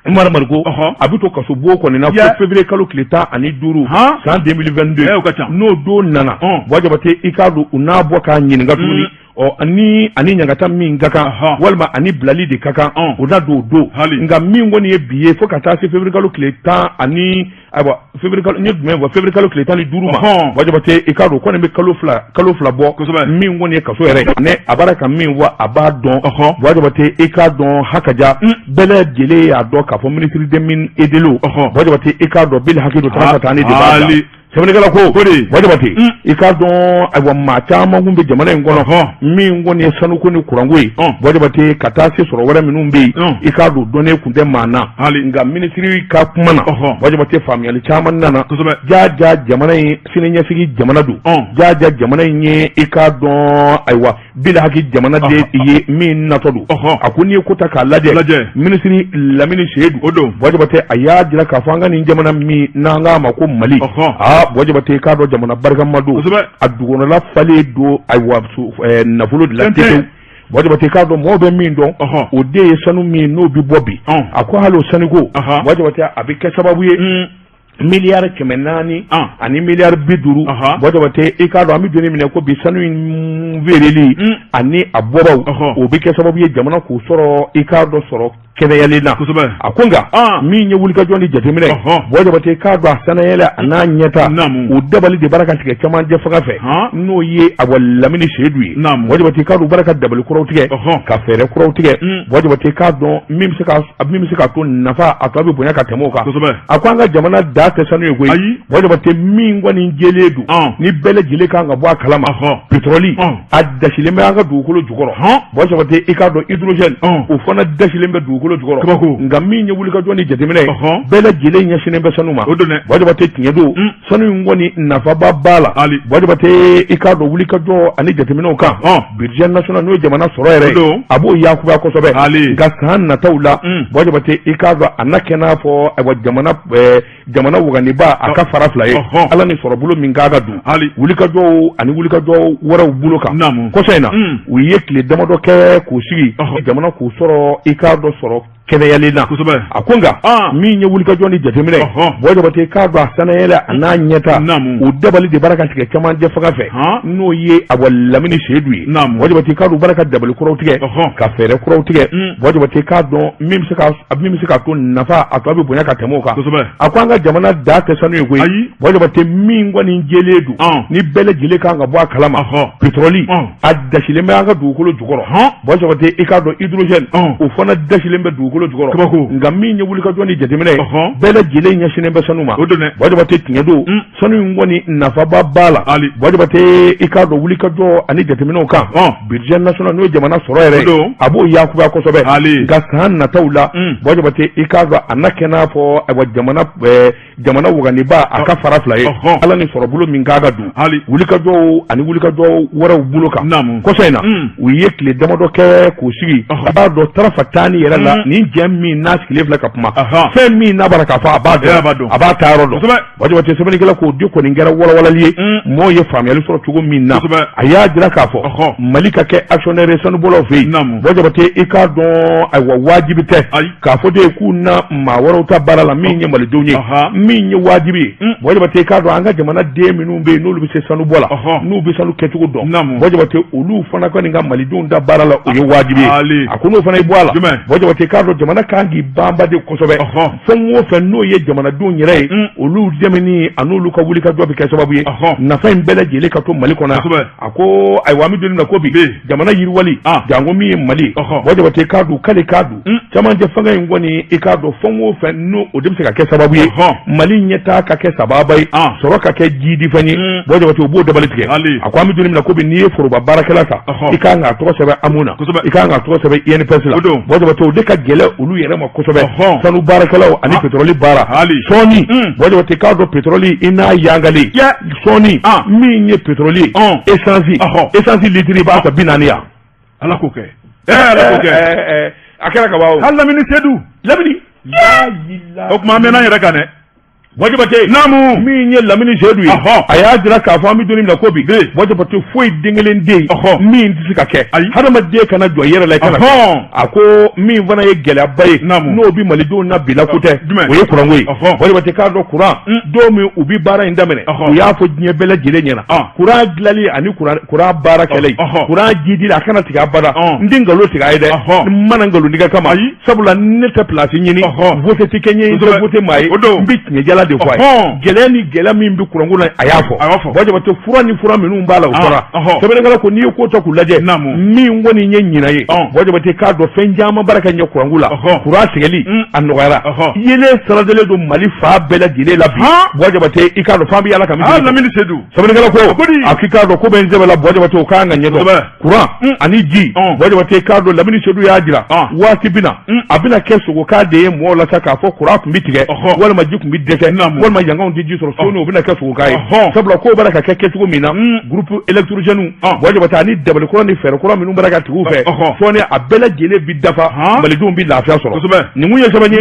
Umaru Mariko a bɛ to kaso bon kɔni na fo février kalo tile 15 san 2022. N'o don nana, Buwa Jabate, i k'a dɔn u n'a bɔ k'a ɲininka tuguni. Ɔ ni ani ɲangata min ka kan walima ani bilali de ka kan, o na don o don. Nka min kɔni ye bi ye, fo ka taa se février kalo tile tan ani, ayiwa, février kalo, n ye jumɛn fɔ, février kalo tile 15 ma, Buwa Jabate, i k'a dɔn kɔni bɛ kalo 2 bɔ. Min kɔni ye kaso yɛrɛ ne a b'ara ka min fɔ, a b'a dɔn. Buwa Jabate, i k'a dɔn hakaja bɛɛ lajɛlen y'a dɔn k'a fɔ ministre des mines et de l'eau, Buwa Jabate, i k'a dɔn bil hakili don taara ni de b'a la. Sɛbɛnnikɛla ko Buwa Jabate, i k'a dɔn ayiwa, maa caman kun bɛ jamana in kɔnɔ min kɔni ye sanuko ni kuranko ye, Buwa Jabate, ka taa se sɔrɔ wɛrɛ minnu bɛ yen, i k'a dɔn dɔnni kun tɛ maa na. Nka minisiri ka kuma na, Buwa Jabate, faamuyali caman nana. Jaa jaa, jamana in siniɲɛsigi jamana don. Jaa jaa, jamana in ye, i k'a dɔn ayiwa, bilahaki jamana de ye min natɔ don. A ko n'i ye ko ta k'a lajɛ, minisiri Lamini Seyidu o don, Buwa Jabate, a y'a jira k'a fɔ an ka nin jamana min n'an k'a ma ko Mali, aa Buwa Jabate, i k'a dɔn jamana barikama don. A dugukɔnɔla falen don ayiwa nafolo de la tewu. Buwa Jabate, i k'a dɔn mɔgɔw bɛ min dɔn, o de ye sanu min n'o bɛ bɔ bi. A ko hali o sanuko, Buwa Jabate, a bɛ kɛ sababu ye 400 miliyari ani 50 miliyari. Buwa Jabate, i k'a dɔn an bɛ don min na ko bi, sanu in feereli ani a bɔbaw, o bɛ kɛ sababu ye jamana k'o sɔrɔ, i k'a dɔn sɔrɔ kɛnɛyalen na. A ko nka min ye wulikajɔ ni jateminɛ, Buwa Jabate, i k'a dɔn a sanayɛlɛ a n'a ɲɛta, o dabali de b'ara ka tigɛ camancɛ fanga fɛ, n'o ye awa Lamini Seyidu ye. Buwa Jabate, i k'a dɔn u b'ara ka dabali kuraw tigɛ, ka fɛɛrɛ kuraw tigɛ. Buwa Jabate, i k'a dɔn min bɛ se k'a to nafa a tɔ bɛ bonya ka tɛmɛ o kan. A ko an ka jamana da tɛ sanu ye koyi. Buwa Jabate, min kɔni jɛlen don ni bɛɛ lajɛlen kan ka bɔ a kalama, pétrole a dasilen bɛ an ka dugukolo jukɔrɔ. Buwa Jabate, i k'a dɔn hydrogène, o fana dasilen bɛ dugukolo jukɔrɔ. Nka min ye wulikajɔ ni jateminɛ ye, bɛɛ lajɛlen ɲɛsinnen bɛ sanu ma. Buwa Jabate, tiɲɛ don, sanu in kɔni nafaba b'a la. Buwa Jabate, i k'a dɔn wulikajɔ ani jateminɛw kan, budget national, n'o ye jamana sɔrɔ yɛrɛ ye, a b'o yakubaya kosɛbɛ. Nka san nataw la, Buwa Jabate, i k'a dɔn a na kɛ n'a fɔ ayiwa jamana waganiba a ka fara fila ye, Ala ni sɔrɔbolo min k'a ka don wulikajɔw ani wulikajɔ wɛrɛw bolo kan. Kɔsa in na, u ye tile damadɔ kɛ k'u sigi jamana k'u sɔrɔ, i k'a dɔn sɔrɔ kɛnɛyalen na. A ko nka min ye wulikajɔ ni jateminɛ, Buwa Jabate, i k'a dɔn a sanayɛlɛ a n'a ɲɛta, o dabali de b'ara ka tigɛ camancɛ fanga fɛ, n'o ye awa Lamini Seyidu ye. Buwa Jabate, i k'a dɔn u b'ara ka dabali kuraw tigɛ, ka fɛɛrɛ kuraw tigɛ. Buwa Jabate, i k'a dɔn min bɛ se k'a to nafa a tɔ bɛ bonya ka tɛmɛ o kan. A ko an ka jamana da tɛ sanu ye koyi. Buwa Jabate, min kɔni jɛlen don ni bɛɛ lajɛlen kan ka bɔ a kalama, pétrole a dasilen bɛ an ka dugukolo jukɔrɔ. Buwa Jabate, i k'a dɔn hydrogène, o fana dasilen bɛ dugukolo jukɔrɔ. Nka min ye wulikajɔ ni jateminɛ ye, bɛɛ lajɛlen ɲɛsinnen bɛ sanu ma. Buwa Jabate, tiɲɛ don, sanu in kɔni nafaba b'a la. Buwa Jabate, i k'a dɔn wulikajɔ ani jateminɛw kan, budget national, n'o ye jamana sɔrɔ yɛrɛ ye, a b'o yakubaya kosɛbɛ. Nka san nataw la, Buwa Jabate, i k'a dɔn a na kɛ n'a fɔ ayiwa jamana waganiba a ka fara fila ye, Ala ni sɔrɔbolo min k'a ka don wulikajɔw ani wulikajɔ wɛrɛw bolo kan. Kɔsa in na, u ye tile damadɔ kɛ k'u sigi. A b'a dɔn tarafa taani yɛrɛ la, nin jɛ min n'a sigilen filɛ ka kuma, fɛn min n'a bɔra k'a fɔ, a b'a dɔn, a b'a ta yɔrɔ dɔn. Buwa Jabate, sɛbɛnnikɛla k'o di kɔni kɛra walawalali ye, mɔɔw ye faamuyali sɔrɔ cogo min na. A y'a jira k'a fɔ Mali ka kɛ actionnaire ye sanubɔlaw fɛ yen, Buwa Jabate, i k'a dɔn ayiwa wajibi tɛ k'a fɔ de k'u na maa wɛrɛw ta baara la min ye malidenw ye. Min ye wajibi ye, Buwa Jabate, i k'a dɔn an ka jamana den minnu bɛ yen n'olu bɛ se sanubɔ la, n'u bɛ sanu kɛcogo dɔn, Buwa Jabate, olu fana kɔni ka malidenw ta baara la, o ye wajibi ye. A ko n'o fana y'i bɔ a la, Buwa Jabate, i k'a dɔn dɔn jamana kan k'i banba de kosɛbɛ fɛn o fɛn n'o ye jamanadenw yɛrɛ ye olu dɛmɛni an'olu ka wulikajɔ bɛ kɛ sababu ye nafa in bɛɛ lajɛlen ka to Mali kɔnɔ a ko ayiwa an bɛ don min na ko bi jamana yiriwali janko min ye Mali Buwa Jabate k'a dun k'ale k'a dun cɛmancɛ fanga in kɔni i k'a dɔn fɛn o fɛn n'o o de bɛ se ka kɛ sababu ye Mali ɲɛtaa ka kɛ sababa ye sɔrɔ ka kɛ jiidifɛn ye Buwa Jabate u b'o dabali tigɛ a ko an bɛ don min na ko bi n'i ye foroba baarakɛla ta i kan k'a tɔgɔ sɛbɛn AMO na i kan k'a tɔgɔ sɛbɛn INPS la Buwa Jabate o de ka gɛlɛn olu yɛrɛ ma kosɛbɛ sanu baarakɛlaw ani pétrole baara sɔɔni Buwa Jabate k'a dɔn pétrole i n'a yangalen sɔɔni min ye pétrole ye essence essence litre b'a ta 40 yan. Ala k'o kɛ. Ala k'o kɛ. A kɛra ka ban o. Hali Lamini Sedu. Lamini. O tuma an mɛnna an yɛrɛ kan dɛ. Buwa Jabate. Naamu. Min ye Lamini Sedu ye. A y'a jira k'a fɔ an bɛ don min na ko bi. Buwa Jabate foyi den kelen tɛ yen. Min tɛ se ka kɛ. Ayi. Hadamaden kana jɔ i yɛrɛ la i kana. A ko min fana ye gɛlɛyaba ye. Naamu. N'o bɛ malidenw na bi la ko tɛ. Jumɛn? O ye kuranko ye. Buwa Jabate k'a dɔn kuran. Don min u bɛ baara in daminɛ. U y'a fɔ diɲɛ bɛɛ lajɛlen ɲɛna. Kuran dilanli ani kuran baara kɛlen. Kuran jidili a kana tigɛ abada. N tɛ nkalon tigɛ a ye dɛ. N ma na nkalon tigɛ kama. Sabula ne tɛ place ɲini. Vote tɛ kɛ n ye n tɛ vote maa ye. N bɛ tiɲɛ jala de fɔ a ye. Gɛlɛya ni gɛlɛya min bɛ kuranko la a y'a fɔ. Buwa Jabate fura ni fura minnu b'a la o fɔra. Sɛbɛnnikɛla ko n'i ye ko ta k'u lajɛ. Min kɔni ye ɲinan ye. Buwa Jabate k'a dɔn fɛn caman baara ka ɲɛ kuranko la. Kuran tigɛli a nɔgɔyara. Yeelen saradalen don Mali fan bɛɛ lajɛlen la bi. Buwa Jabate i k'a dɔn f'an bɛ yaala ka min. Lamini Sedu. Sɛbɛnnikɛla ko a k'i k'a dɔn ko bɛ n sɛbɛ la Buwa Jabate o kan ka ɲɛdɔn. Kuran ani ji Buwa Jabate k'a dɔn Lamini Sedu y'a jira waati bɛ na a bɛna kɛ sogokan de ye mɔgɔw la sa k'a fɔ kuran tun bɛ tigɛ walima ji tun bɛ dɛsɛ walima yankanw tɛ ji sɔrɔ sɔɔni o bɛna kɛ sogokan ye sabula kow b'a la ka kɛ kɛcogo min na groupe électrogène Buwa Jabate ani dabali kura ni fɛɛrɛ kura minnu b'a la ka tigɛ u fɛ sɔɔni a bɛɛ lajɛlen bɛ dafa malidenw bɛ lafiya sɔrɔ nin kun ye sɛbɛn ye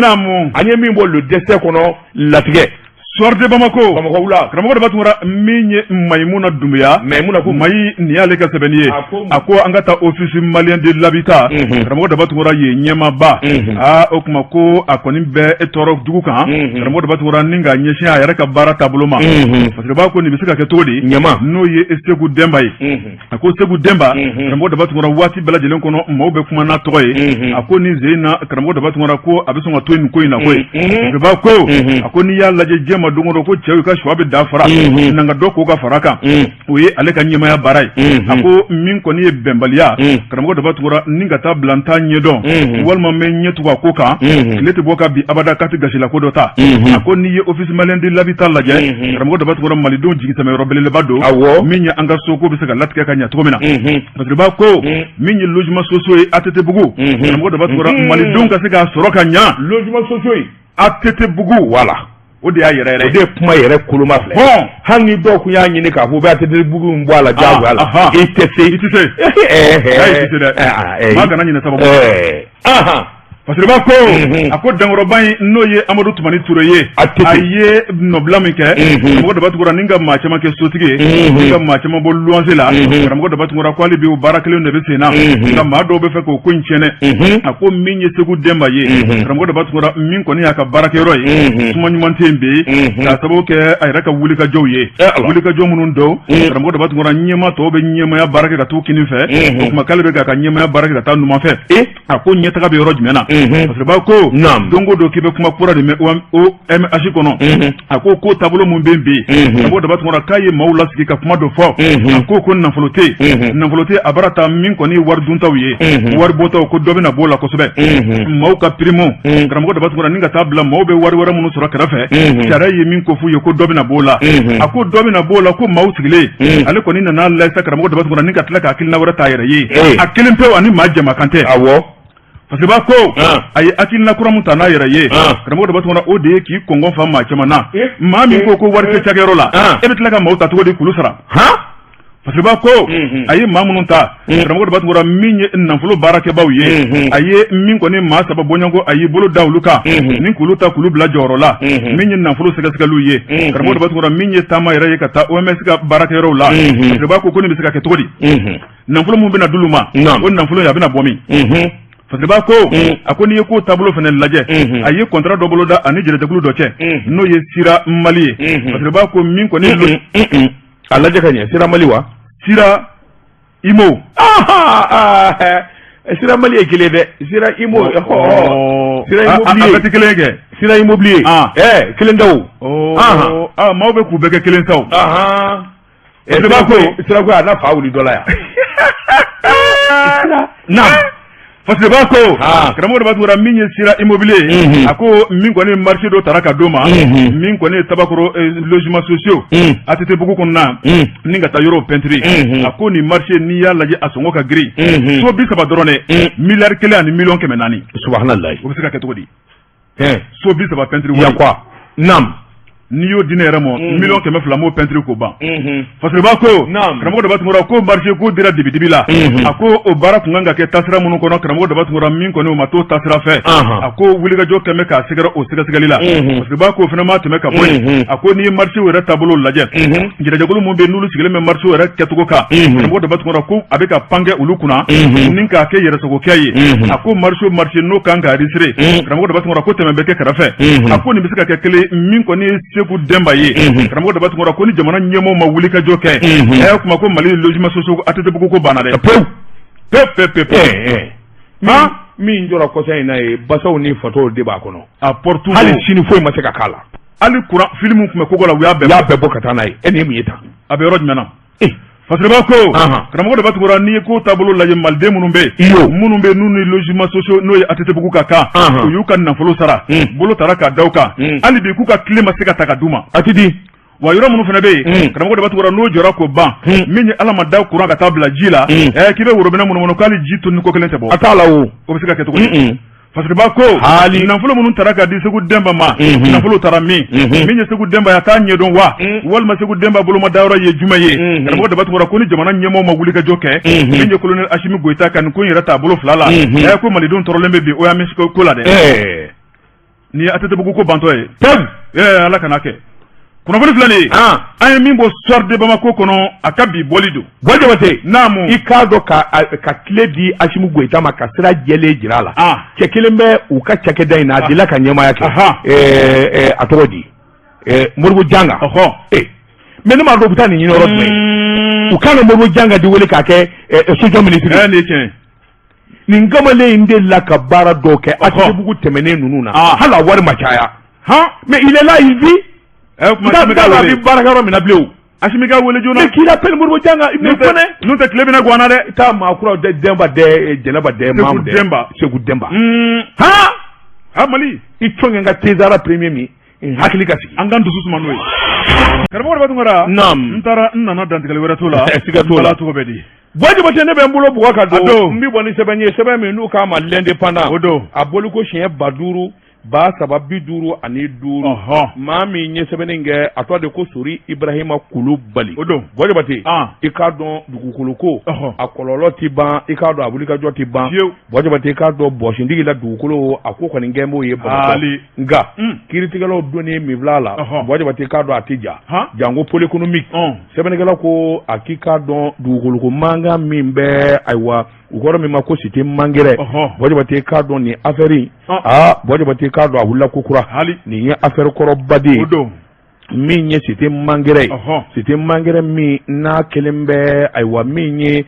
an ye min bɔ Le Destin kɔnɔ latigɛ Soir de Bamako Bamakɔ wula karamɔgɔ Daba Tunkara min ye Mayimuna Dunbuya Mayimuna ko Mayi nin y'ale ka sɛbɛnni ye a ko an ka taa office malien de l'habitat karamɔgɔ Daba Tunkara ye ɲɛmaaba aa o tuma ko a kɔni bɛ e tɔɔrɔ jugu kan karamɔgɔ Daba Tunkara ni ka ɲɛsin a yɛrɛ ka baara taabolo ma parce que b'a ko nin bɛ se ka kɛ cogo di ɲɛma n'o ye Seku Dɛnba ye a ko Seku Dɛnba karamɔgɔ Daba Tunkara waati bɛɛ lajɛlen kɔnɔ maaw bɛ kuma n'a tɔgɔ ye a ko nin sen in na karamɔgɔ Daba Tunkara ko a bɛ sɔn ka to nin ko in na koyi ba ko a ko n'i y'a lajɛ diɲɛ ma don o don ko cɛw ka shɔ bɛ da fara na ka dɔ ko ka fara kan o ye ale ka ɲɛmaaya baara ye a ko min kɔni ye bɛnbaliya karamɔgɔ Daba Tunkara ni ka taa bila n t'a ɲɛdɔn walima n bɛ ɲɛ tugu a ko kan tile tɛ bɔ ka bin abada k'a tɛ gasila ko dɔ ta a ko n'i ye office malien de l'habitat lajɛ karamɔgɔ Daba Tunkara malidenw jigi sɛmɛ yɔrɔ belebeleba don awɔ min ye an ka soko bɛ se ka latigɛ ka ɲɛ cogo min na parce que b'a ko min ye logement sociaux ye ATT bugu karamɔgɔ Daba Tunkara malidenw ka se k'a sɔrɔ ka ɲɛ logement sociaux ye ATT bugu voilà o de y'a yɛrɛ yɛrɛ o de ye kuma yɛrɛ koloma filɛ hali ni dɔw kun y'a ɲini k'a fɔ u bɛ ATT bugu in bɔ a la diyagoya la i tɛ se i tɛ se i tɛ se dɛ maa kana ɲinɛ sababu Parce que b'a ko a ko dankɔrɔba in n'o ye Amadu Tumani Ture ye a ye nɔbila min kɛ karamɔgɔ Daba Tunkara ni ka maa caman kɛ sotigi ye ni ka maa caman bɔ luwanse la karamɔgɔ Daba Tunkara ko hali bi o baara kelen de bɛ sen na nka maa dɔw bɛ fɛ k'o ko in tiɲɛ a ko min ye Seku Dɛnba ye karamɔgɔ Daba Tunkara min kɔni y'a ka baarakɛyɔrɔ ye suma ɲuman tɛ yen bi k'a sababu kɛ a yɛrɛ ka wulikajɔw ye wulikajɔ minnu don karamɔgɔ Daba Tunkara ɲɛmaa tɔw bɛ ɲɛmaaya baara kɛ ka t'u kinin fɛ o tuma k'ale bɛ k'a ka ɲɛmaaya baara kɛ ka taa numan fɛ a ko ɲɛtaga bɛ yɔrɔ jumɛn na parce que b'a ko don o don k'i bɛ kuma kura de mɛn OMH kɔnɔ a ko ko taabolo min bɛ bi karamɔgɔ Daba Tunkara k'a ye maaw lasigi ka kuma dɔ fɔ a ko ko nafolo tɛ yen nafolo tɛ a bara ta min kɔni ye wari duntaw ye wari bɔtaw ko dɔ bɛna b'o la kosɛbɛ maaw ka prime karamɔgɔ Daba Tunkara ni ka taa bila maaw bɛ wari wɛrɛ minnu sɔrɔ kɛrɛfɛ sariya ye min ko f'u ye ko dɔ bɛna b'o la a ko dɔ bɛna b'o la ko maaw sigilen ale kɔni nana lajɛ karamɔgɔ Daba Tunkara ni ka tila ka hakilina wɛrɛ t'a yɛrɛ ye a kelen pewu ani maa jama kan tɛ awɔ parce que b'a ko a ye hakilina kura min ta n'a yɛrɛ ye karamɔgɔ Daba Tunkara o de ye k'i kɔngɔ fa maa caman na maa min ko ko wari tɛ cakɛyɔrɔ la e bɛ tila ka maaw ta cogo di k'olu sara parce que b'a ko a ye maa minnu ta karamɔgɔ Daba Tunkara min ye nafolo baarakɛbaw ye a ye min kɔni maa saba bɔɲɔgɔnko a y'i bolo da olu kan ni k'olu ta k'olu bila jɔyɔrɔ la min ye nafolo sɛgɛsɛgɛliw ye karamɔgɔ Daba Tunkara min ye taama yɛrɛ ye ka taa OMS ka baarakɛyɔrɔw la parce que b'a ko ko nin bɛ se ka kɛ cogo di nafolo min bɛna d'olu ma o nafolo in a bɛna bɔ min parce que b'a ko a ko n'i ye ko taabolo fana lajɛ a ye contrat dɔ boloda ani jɛrɛjɛkulu dɔ cɛ n'o ye Sira Mali ye parce que b'a ko min kɔni a lajɛ ka ɲɛ Sira Mali wa Sira Imo Sira Mali ye kelen dɛ, Sira Immo, Sira Immobilier. A bɛɛ tɛ kelen kɛ. Sira Immobilier. Ɛɛ, kelen tɛ o. Aa, maaw bɛ k'u bɛɛ kɛ kelen sa o. Sira ko, Sira ko a n'a fa wuli dɔ la yan. Naam. Fasiriba ko karamɔgɔ Daba Tunkara, min ye Sira Immobilier ye, a ko min kɔni marché dɔ tara ka d'o ma, min kɔni ye Tabakoro logement sociaux ATT bugu kɔnɔna ni ka taa yɔrɔw peinture, a ko nin marché, n'i y'a lajɛ, a sɔngɔ ka girin. So 30 dɔrɔn dɛ, miliyari 1 ani miliyɔn 400. Subahanallahi. O bɛ se ka kɛ cogo di? So 30 peinture. Ya quoi? Naam. N'i y'o di ne yɛrɛ ma, miliyɔn 200 m'o peinture k'o ban. Fasiriba ko karamɔgɔ Daba Tunkara, ko marché ko dira dibidibi la. A ko o baara tun kan ka kɛ taasira minnu kɔnɔ, karamɔgɔ Daba Tunkara, min kɔni o ma t'o taasira fɛ, a ko wulikajɔ kɛn bɛ k'a sɛgɛrɛ o sɛgɛsɛgɛli la. Fasiriba ko o fana ma tɛmɛ ka bɔ yen, a ko n'i ye marché yɛrɛ taabolo lajɛ, jɛnɛjɛkulu min bɛ yen n'olu sigilen bɛ marché yɛrɛ kɛcogo kan, karamɔgɔ Daba Tunkara, ko a bɛ ka pan kɛ olu kunna ni k'a kɛ yɛrɛsagokɛ ye. A ko marché o marché n'o kan ka enregistrer, karamɔgɔ Daba Tunkara, ko tɛmɛ bɛ kɛ kɛrɛfɛ. A ko nin bɛ se ka kɛ kelen min kɔni ye Seku Denba ye. Karamɔgɔ Daba Tunkara ko ni jamana ɲɛmɔgɔw ma wuli ka jɔ kɛ, ɛ kuma ko Mali logement sociaux ATT bugu ko banna dɛ. Pewu. Pewu pewu pewu. Min jɔra kɔsa in na ye, basaw ni fatɔw de b'a kɔnɔ. A porte Hali sini foyi ma se ka k'a la. Hali courant fil min tun bɛ kogo la, u y'a bɛɛ U y'a bɛɛ bɔ ka taa n'a ye. E nin ye mun ye tan? A bɛ yɔrɔ jumɛn na? Fasiriba ko karamɔgɔ Daba Tunkara, n'i ye ko taabolo lajɛ, maliden minnu bɛ yen, minnu bɛ n'u ni logement sociaux n'o ye ATT bugu ka kan, u y'u ka nafolo sara, bolo tara k'a da u kan, hali bi k'u ka clé ma se ka ta ka d'u ma. A ti di. Wa yɔrɔ minnu fana bɛ yen, karamɔgɔ Daba Tunkara, n'o jɔra k'o ban, min ye Ala ma da courant ka taa bila ji la, ɛ k'i bɛ worobinɛ munumunu k'ale ji tonni ko kelen tɛ bɔ. A t'a la o. O bɛ se ka kɛ cogo di? Fasiriba ko hali nafolo minnu taara ka di Segu Denba ma, nafolo taara min? Min ye Segu Denba ye, a t'a ɲɛdɔn wa? Walima Segu Denba bolomadayɔrɔ ye jumɛn ye? Karamɔgɔ Daba Tunkara ko ni jamana ɲɛmɔgɔw ma wuli ka jɔ kɛ, min ye colonel Asimi Goyita ka nin ko in yɛrɛ t'a bolo fila la, ɛ ko malidenw tɔɔrɔlen bɛ bi OMS ko la dɛ. Nin ye ATT bugu ko bantɔ ye pewu. Ala kana kɛ. Kunnafoni filɛ nin ye, an ye min bɔ Soir de Bamako kɔnɔ, a ka bi bɔli don. Buwa Jabate. Naamu. I k'a dɔn ka tile di Asimi Goyita ma ka sira jɛlen jira a la. Cɛ kelen bɛ u ka cakɛda in na, a delila ka ɲɛmaaya kɛ. A tɔgɔ di? Modibo Janga. Mais ne m'a dɔn u bɛ taa nin ɲini yɔrɔ jumɛn. U kan ka Modibo Janga de wele k'a kɛ sojɔ minisiri. Nin ye tiɲɛ. Nin kamalen in delila ka baara dɔw kɛ ATT bugu tɛmɛnen ninnu na. Hali a wari ma caya. Mais il est là, il vit. N t'a dɔn a bɛ baarakɛyɔrɔ min na bilen o. Asimi ka wele joona. Mais qu'il appelle Modibo Janga, il me connaît. N'o tɛ, tile bɛna gan na dɛ. Taa maa kura Denba dɛ, Jɛnɛba dɛ, Mamu dɛ. Segu Denba. Segu Denba. Han, Mali. I cɔn n ka Tezara premier min, n hakili ka sigi. An k'an dusu suma n'o ye. Karamɔgɔ Daba Tunkara. Naam. N taara n nana, dantigɛli wɛrɛ t'o la. Siga t'o la. Ala tɔgɔ bɛ di. Buwa Jabate, ne bɛ n bolo bugɔ ka don. N bɛ bɔ ni sɛbɛn ye, sɛbɛn min n'u k'a ma L'Indépendant. O don. A bɔliko siɲɛ 5355. Maa min ye sɛbɛnni kɛ, a tɔgɔ de ko Sori Ibrahima Kulubali. O don. Buwa Jabate, i k'a dɔn dugukolo ko, a kɔlɔlɔ tɛ ban, i k'a dɔn a wulikajɔ tɛ ban. Buwa Jabate, i k'a dɔn bɔsintigi la dugukolo, a ko kɔni kɛn b'o ye Bamakɔ. Nka kiiritigɛlaw donnen min filɛ a la, Buwa Jabate, i k'a dɔn a tɛ ja. Janko pôle économique. Sɛbɛnnikɛla ko a k'i k'a dɔn dugukoloko mankan min bɛ, ayiwa, u kɔrɔ min ma ko cité Mangɛrɛ. Buwa Jabate, i k'a dɔn nin affaire in, aa, Buwa Jabate, i k'a dɔn a wulila ko kura. Nin ye affaire kɔrɔba de ye. Min ye cité Mangɛrɛ ye, cité Mangɛrɛ min n'a kelen bɛ, ayiwa, min ye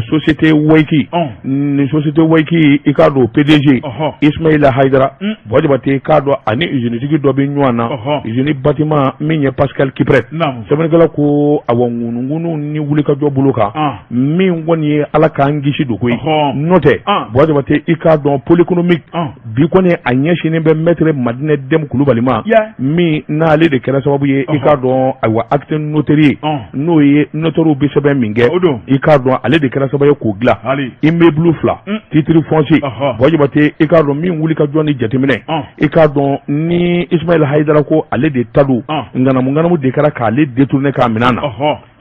société Wayiki, ni société Wayiki, i k'a dɔn PDG Ismaila Hayidara, Buwa Jabate, i k'a dɔn ani usinetigi dɔ bɛ ɲɔgɔn na, usine bâtiment, min ye Pascal Kipret. Sɛbɛnnikɛla ko awa, ŋunuŋunu ni wulikajɔ bolo kan, min kɔni ye Ala k'an kisi dogo ye, n'o tɛ, Buwa Jabate, i k'a dɔn pôle économique bi kɔni a ɲɛsinnen bɛ maître Madinɛ Dɛmu Kulubali ma, min n'ale de kɛra sababu ye, i k'a dɔn, ayiwa, acte notarié, n'o ye notaires bɛ sɛbɛn min kɛ, i k'a dɔn ale de kɛra sababu ye k'o dilan. Immeuble fila, titre foncier, Buwa Jabate, i k'a dɔn min wuli ka jɔ ni jateminɛ, i k'a dɔn ni Ismaila Hayidara ko ale de ta don, ŋanamu ŋanamu de kɛra k'ale détourner k'a minɛ a na.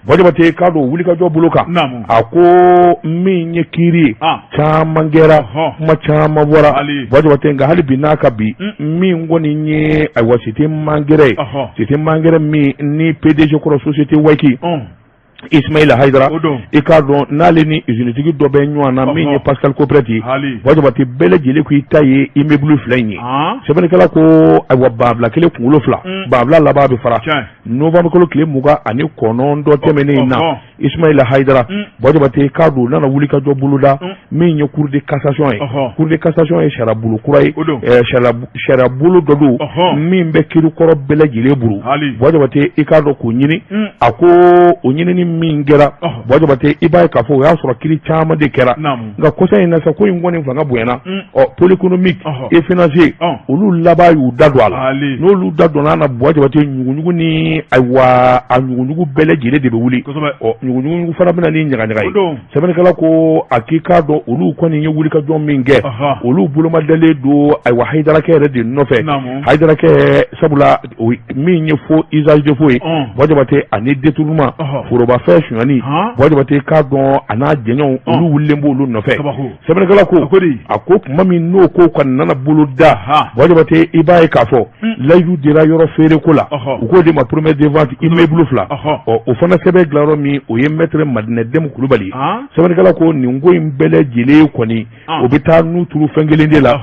Buwa Jabate, i k'a dɔn wulikajɔ bolo kan, a ko min ye kiiri ye, caman kɛra, kuma caman bɔra, Buwa Jabate, nka hali bi n'a ka bi, min kɔni ye, ayiwa, cité Mangɛrɛ ye, cité Mangɛrɛ min ni PDG kɔrɔ société Wayiki. Ismaila Hayidara i k'a dɔn n'ale ni usinitigi dɔ bɛ ɲɔgɔn na min ye Pascal Kiprɛti ye Buwa Jabate bɛɛ lajɛlen ko i ta ye immeuble fila in ye sɛbɛnnikɛla ko ayiwa banfula kelen kunkolo fila banfula laban bɛ fara novembre kalo tile 29 tɛmɛnen in na Ismaila Hayidara Buwa Jabate i k'a dɔn u nana wulikajɔ boloda min ye cour de cassation ye cour de cassation ye sariyabolo kura ye sariyabolo dɔ don min bɛ kiri kɔrɔ bɛɛ lajɛlen buru Buwa Jabate i k'a dɔn k'o ɲini a ko o ɲinini min kɛra Buwa Jabate i b'a ye k'a fɔ o y'a sɔrɔ kiri caman de kɛra nka kɔsa in na sa ko in kɔni fanga bonyana ɔ pôle économique et financier olu laban y'u da don a la n'olu da donna a na Buwa Jabate ɲuguɲugu ni ayiwa a ɲuguɲugu bɛɛ lajɛlen de bɛ wuli ɔ ɲuguɲugu fana bɛ na ni ɲagaɲaga ye sɛbɛnnikɛla ko a k'i k'a dɔn olu kɔni ye wulikajɔ min kɛ olu bolomadalen don ayiwa Hayidarakɛ yɛrɛ de nɔfɛ Hayidarakɛ sabula min ye faux usage de faux ye Buwa Jabate ani détournement forobafɛn sonyani Buwa Jabate k'a dɔn a n'a jɛɲɔgɔnw olu wulilen b'olu nɔfɛ sɛbɛnnikɛla ko a ko tuma min n'o ko ka nana bolo da Buwa Jabate i b'a ye k'a fɔ layidu dira yɔrɔ feere ko la u k'o de ma promesse de vente immeuble fila ɔ o fana sɛbɛn dilan yɔrɔ min o ye maître Madinɛ Dɛmu Kulubali sɛbɛnnikɛla ko nin ko in bɛɛ lajɛlen kɔni o bɛ taa n'u turu fɛn kelen de la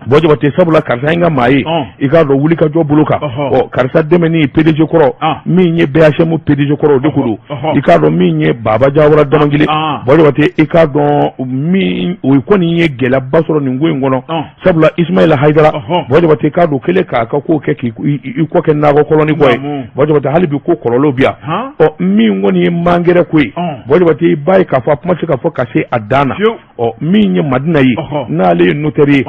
Buwa Jabate sabula karisa in ka maa ye i k'a dɔn wulikajɔ bolo kan ɔ karisa dɛmɛni PDG kɔrɔ min ye BHM PDG kɔrɔ o de ko don i k'a dɔn min ye Baba Jawara Damangile Buwa Jabate i k'a dɔn min o kɔni ye gɛlɛyaba sɔrɔ nin ko in kɔnɔ sabula Ismaila Hayidara Buwa Jabate k'a dɔn kɛlen k'a ka ko kɛ k'i kɔ kɛ nakɔ kɔlɔni kɔ ye Buwa Jabate hali bi ko kɔlɔlɔ bi yan ɔ min kɔni ye mangɛrɛ ko ye Buwa Jabate i b'a ye k'a fɔ a kuma tɛ se ka fɔ ka se a dan na ɔ min ye Madina ye n'ale ye notaire ye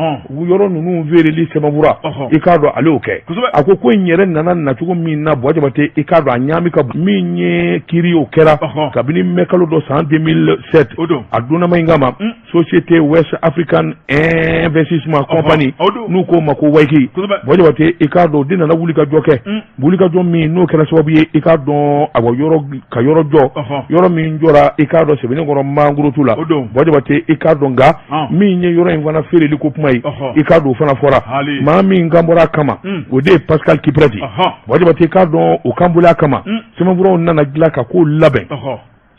yɔrɔ ninnu feereli sɛbɛnfura i k'a dɔn ale y'o kɛ a ko ko in yɛrɛ nana nacogo min na Buwa Jabate i k'a dɔn a ɲaami ka bon min ye kiiri o kɛra kabini mɛ kalo dɔ san 2007 a donnama in kama Société West African Investissement Company n'u k'o ma ko WAIC Buwa Jabate i k'a dɔn o de nana wulikajɔ kɛ wulikajɔ min n'o kɛra sababu ye i k'a dɔn awa yɔrɔ ka yɔrɔ jɔ yɔrɔ min jɔra i k'a dɔn Sebenikɔrɔ mangorotu la Buwa Jabate i k'a dɔn nka min ye yɔrɔ in fana feereli ko kuma ye i k'a dɔn o fana fɔra maa min kan bɔra a kama o de ye Pascal Kiprɛti Buwa Jabate i k'a dɔn o kan bɔla a kama sɛbɛnfuraw nana dilan ka ko labɛn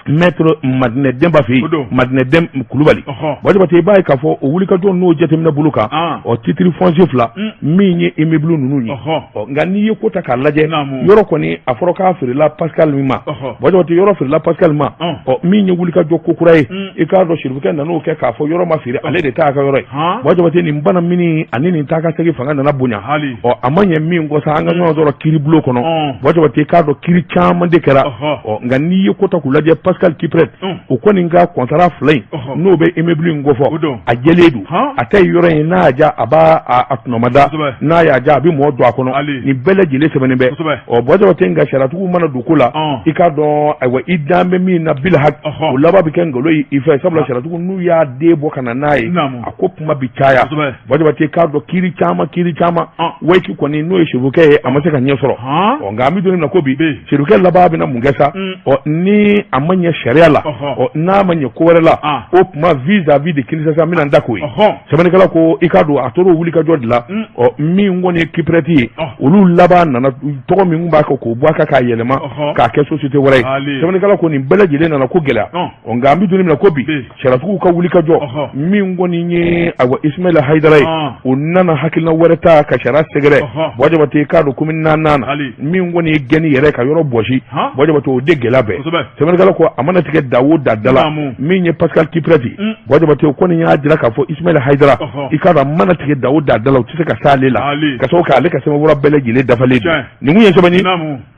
maître Madinɛ Dɛnba fɛ yen Madinɛ Dɛm Kulubali Buwa Jabate i b'a ye k'a fɔ o wulikajɔ n'o jateminɛ bolo kan ɔ titre foncier fila min ye immeuble ninnu ye ɔ nka n'i ye ko ta k'a lajɛ yɔrɔ kɔni a fɔra k'a feerela Pascal min ma Buwa Jabate yɔrɔ feerela Pascal ma ɔ min ye wulikajɔ ko kura ye i k'a dɔn Sirifukɛ nan'o kɛ k'a fɔ yɔrɔ ma feere ale de ta ka yɔrɔ ye Buwa Jabate nin bana mini ani nin taa ka segin fanga nana bonya ɔ a ma ɲɛ min kɔ sa an ka ɲɔgɔn sɔrɔ kiiribulon kɔnɔ Buwa Jabate i k'a dɔn kiiri caman de kɛra ɔ nka n'i ye ko ta k'u lajɛ Pascal Kiprɛti o kɔni ka contrat fila in n'o bɛ immeuble in kofɔ a jɛlen don a ta ye yɔrɔ in n'a y'a diya a b'a a tɔnɔmada n'a y'a diya a bɛ mɔgɔ don a kɔnɔ nin bɛɛ lajɛlen sɛbɛnnen bɛ ɔ Buwa Jabate nka sariyatigiw mana don ko la i k'a dɔn ayiwa i dan bɛ min na bila o laban bɛ kɛ nkalon ye i fɛ sabula sariyatigiw n'u y'a den bɔ ka na n'a ye a ko kuma bɛ caya Buwa Jabate k'a dɔn kiiri caman kiiri caman WAIC kɔni n'o ye Sirifukɛ ye a ma se ka ɲɛ sɔrɔ ɔ nka an bɛ don min na ko bi Sirifukɛ laban bɛna mun kɛ sa ɔ ni a ma ɲɛ sariya la ɔ n'a ma ɲɛ ko wɛrɛ la o kuma vis-à-vis de Kinshasa n bɛna n da k'o ye sɛbɛnnikɛla ko i k'a dɔn a tor'o wulikajɔ de la ɔ min kɔni ye Kiprɛti ye olu laban nana tɔgɔ min b'a kan k'o bɔ a kan k'a yɛlɛma k'a kɛ société wɛrɛ ye sɛbɛnnikɛla ko nin bɛɛ lajɛlen nana ko gɛlɛya ɔ nka an bɛ don min na ko bi sariyatigiw ka wulikajɔ min kɔni ye ayiwa Ismaila Hayidara ye o nana hakilina wɛrɛ ta ka sariya sɛgɛrɛ Buwa Jabate k'a dɔn commune naaninan na min kɔni ye gɛnni yɛrɛ ka yɔrɔ bɔsi Buwa Jabate o de gɛlɛya bɛɛ sɛbɛnnikɛla ko a mana tigɛ da o da da la min ye Pascal Kiprɛti Buwa Jabate o kɔni y'a jira k'a fɔ Ismaila Hayidara i k'a dɔn a mana tigɛ da o da da la u tɛ se ka s'ale la ka sababu kɛ ale ka sɛbɛnfura bɛɛ lajɛlen dafalen don nin kun ye sɛbɛn ye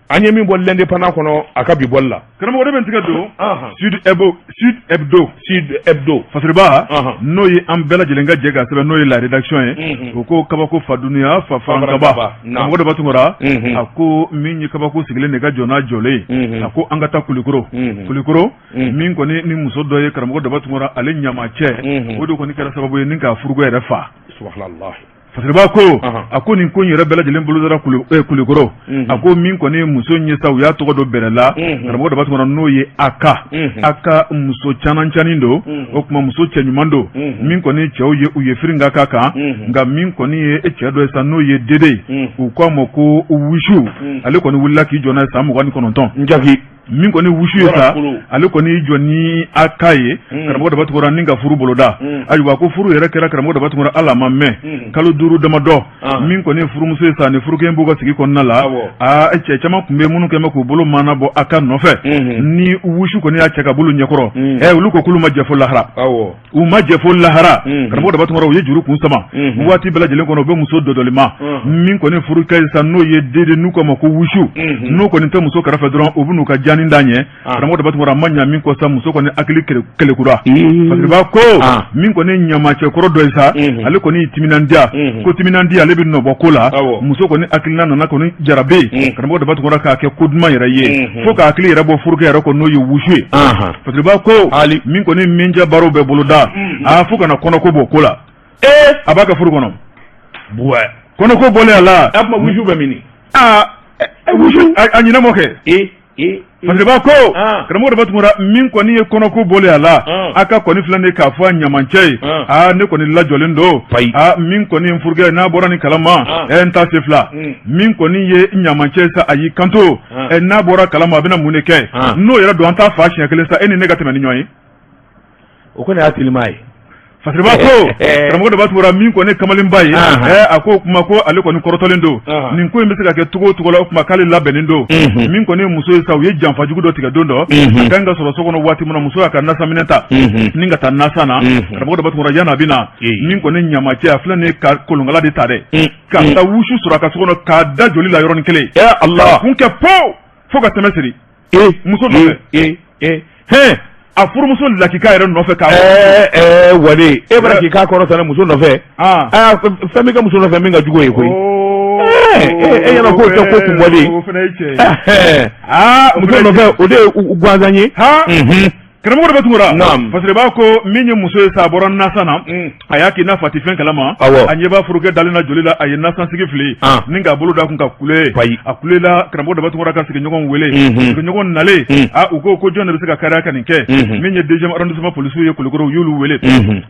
an ye min bɔ l'Indépendant kɔnɔ a ka bi bɔli la karamɔgɔ ne bɛ n tigɛ don Sud Hebdo Sud Hebdo Sud Hebdo Fasiriba n'o ye an bɛɛ lajɛlen ka jɛ ka sɛbɛn n'o ye la rédaction ye o ko kabako fa dunuya fa farankaba karamɔgɔ Daba Tunkara a ko min ye kabako sigilen de ka jɔ n'a jɔlen ye a ko an ka taa Kulikoro Kulikoro min kɔni ni muso dɔ ye karamɔgɔ Daba Tunkara ale ɲamacɛ o de kɔni kɛra sababu ye ni k'a furuko yɛrɛ fa. Fasiriba ko a ko nin ko in yɛrɛ bɛɛ lajɛlen bolodara Kulikoro a ko min kɔni ye muso in ye sa u y'a tɔgɔ don bɛrɛ la karamɔgɔ Daba Tunkara n'o ye Aka Aka muso camancanin don o tuma muso cɛ ɲuman don min kɔni cɛw ye u ye firin ka k'a kan nka min kɔni ye cɛ dɔ ye sa n'o ye Dede ye u k'a ma ko Wusu ale kɔni wulila k'i jɔ n'a ye san 29 n jaki. Min kɔni wusu ye sa, ale kɔni y'i jɔ ni Aka ye, karamɔgɔ Daba Tunkara, ni ka furu boloda. Ayiwa, ko furu yɛrɛ kɛra, karamɔgɔ Daba Tunkara, ala ma mɛn kalo 5 damadɔ, min kɔni ye furumuso ye sa, ni furukɛ b'u ka sigi kɔnɔna la. Aa, cɛ caman tun bɛ minnu kɛlen bɛ k'u bolo maana bɔ Aka nɔfɛ. Ni wusu kɔni y'a cɛ ka bolo ɲɛkɔrɔ, olu ko k'olu ma jɛ fo lahara. U ma jɛ fo lahara. Karamɔgɔ Daba Tunkara, u ye juru kun sama waati bɛɛ lajɛlen kɔnɔ, u bɛ muso dɔdɔlima. Min kɔni furukɛ ye sa, n'o ye dede, n'u k'a ma ko wusu, n'o kɔni tɛ muso kɛrɛfɛ dɔrɔn, u bɛ n'u ka jaani da ɲɛ. Karamɔgɔ Daba Tunkara, ma ɲa min kɔ sa, muso kɔni hakili kelekura. Fasiriba ko min kɔni ɲamacɛ kɔrɔ dɔ ye sa, ale kɔni y'i timinandiya, ko timinandiya, ale bɛ nɔbɔ ko la. Muso kɔni hakilina nana kɔni jarabi, karamɔgɔ Daba Tunkara, k'a kɛ ko duman yɛrɛ ye, fo k'a hakili yɛrɛ bɔ furukɛ yɛrɛ kɔ, n'o ye wusu ye. Fasiriba ko min kɔni min baaraw bɛ boloda, a fo kana kɔnɔko bɔ ko la. A b'a ka furu kɔnɔ, kɔnɔko bɔlen a la. A tuma wusu bɛ min? Aa, wusu a ɲinɛ mɔ kɛ. Fasiriba ko, karamɔgɔ Daba Tunkara, min kɔni ye kɔnɔko bɔlen a la, Aka kɔni filɛ nin k'a fɔ a ɲamacɛ ye: aa, ne kɔni lajɔlen don. Aa, min kɔni ye furukɛ, n'a bɔra nin kalama, n ta se fila. Min kɔni ye ɲamacɛ sa, a y'i kanto: n'a bɔra kalama, a bɛna mun de kɛ? N'o yɛrɛ don, an t'a fa siɲɛ kelen sa, e ni ne ka tɛmɛ ni ɲɔgɔn ye. O kɔni y'a teliman ye. Fasiriba ko, karamɔgɔ Daba Tunkara, min kɔni kamalenba ye, a ko o kuma ko ale kɔni kɔrɔtɔlen don. Nin ko in bɛ se ka kɛ cogo o cogo la, o kuma k'ale labɛnnen don. Min kɔni ye muso ye sa, u ye janfajugu dɔ tigɛ don dɔ. A kan ka sɔrɔ so kɔnɔ waati min na, muso y'a ka nasanminɛ ta ni ka taa nasan na. Karamɔgɔ Daba Tunkara, yanni a bɛ na, min kɔni ɲamacɛ, a filɛ nin ye ka kolonkala de ta dɛ, ka taa wusu sɔrɔ a ka so kɔnɔ, k'a da joli la yɔrɔnin kelen. Ala. Kun kɛ po fo ka tɛmɛ siri muso nɔfɛ. Hɛn. A furumuso lakika yɛrɛ nɔfɛ k'a wale e b'a k'i k'a kɔrɔ muso nɔfɛ. Fɛn bɛ kɛ muso nɔfɛ min ka jugu ye koyi. E ɲɛna k'o tɛ ko kunbɔlen muso nɔfɛ, o de ye gansan ye. Karamɔgɔ Daba Tunkara, Fasiriba ko min ye muso ye sa, a bɔra nasan na, a y'a k'i n'a fɔ a tɛ fɛn kalama. A ɲɛ b'a furukɛ dalen na joli la, a ye nasansigi fili ni k'a bolo da kun ka kule. A kulela, karamɔgɔ Daba Tunkara ka sigiɲɔgɔn wele. Sigiɲɔgɔn nalen, a u ko ko jɔn de bɛ se ka kariya ka nin kɛ? Min ye deuxième arrondissement polisiw ye Kulukɔrɔ, u y'olu wele.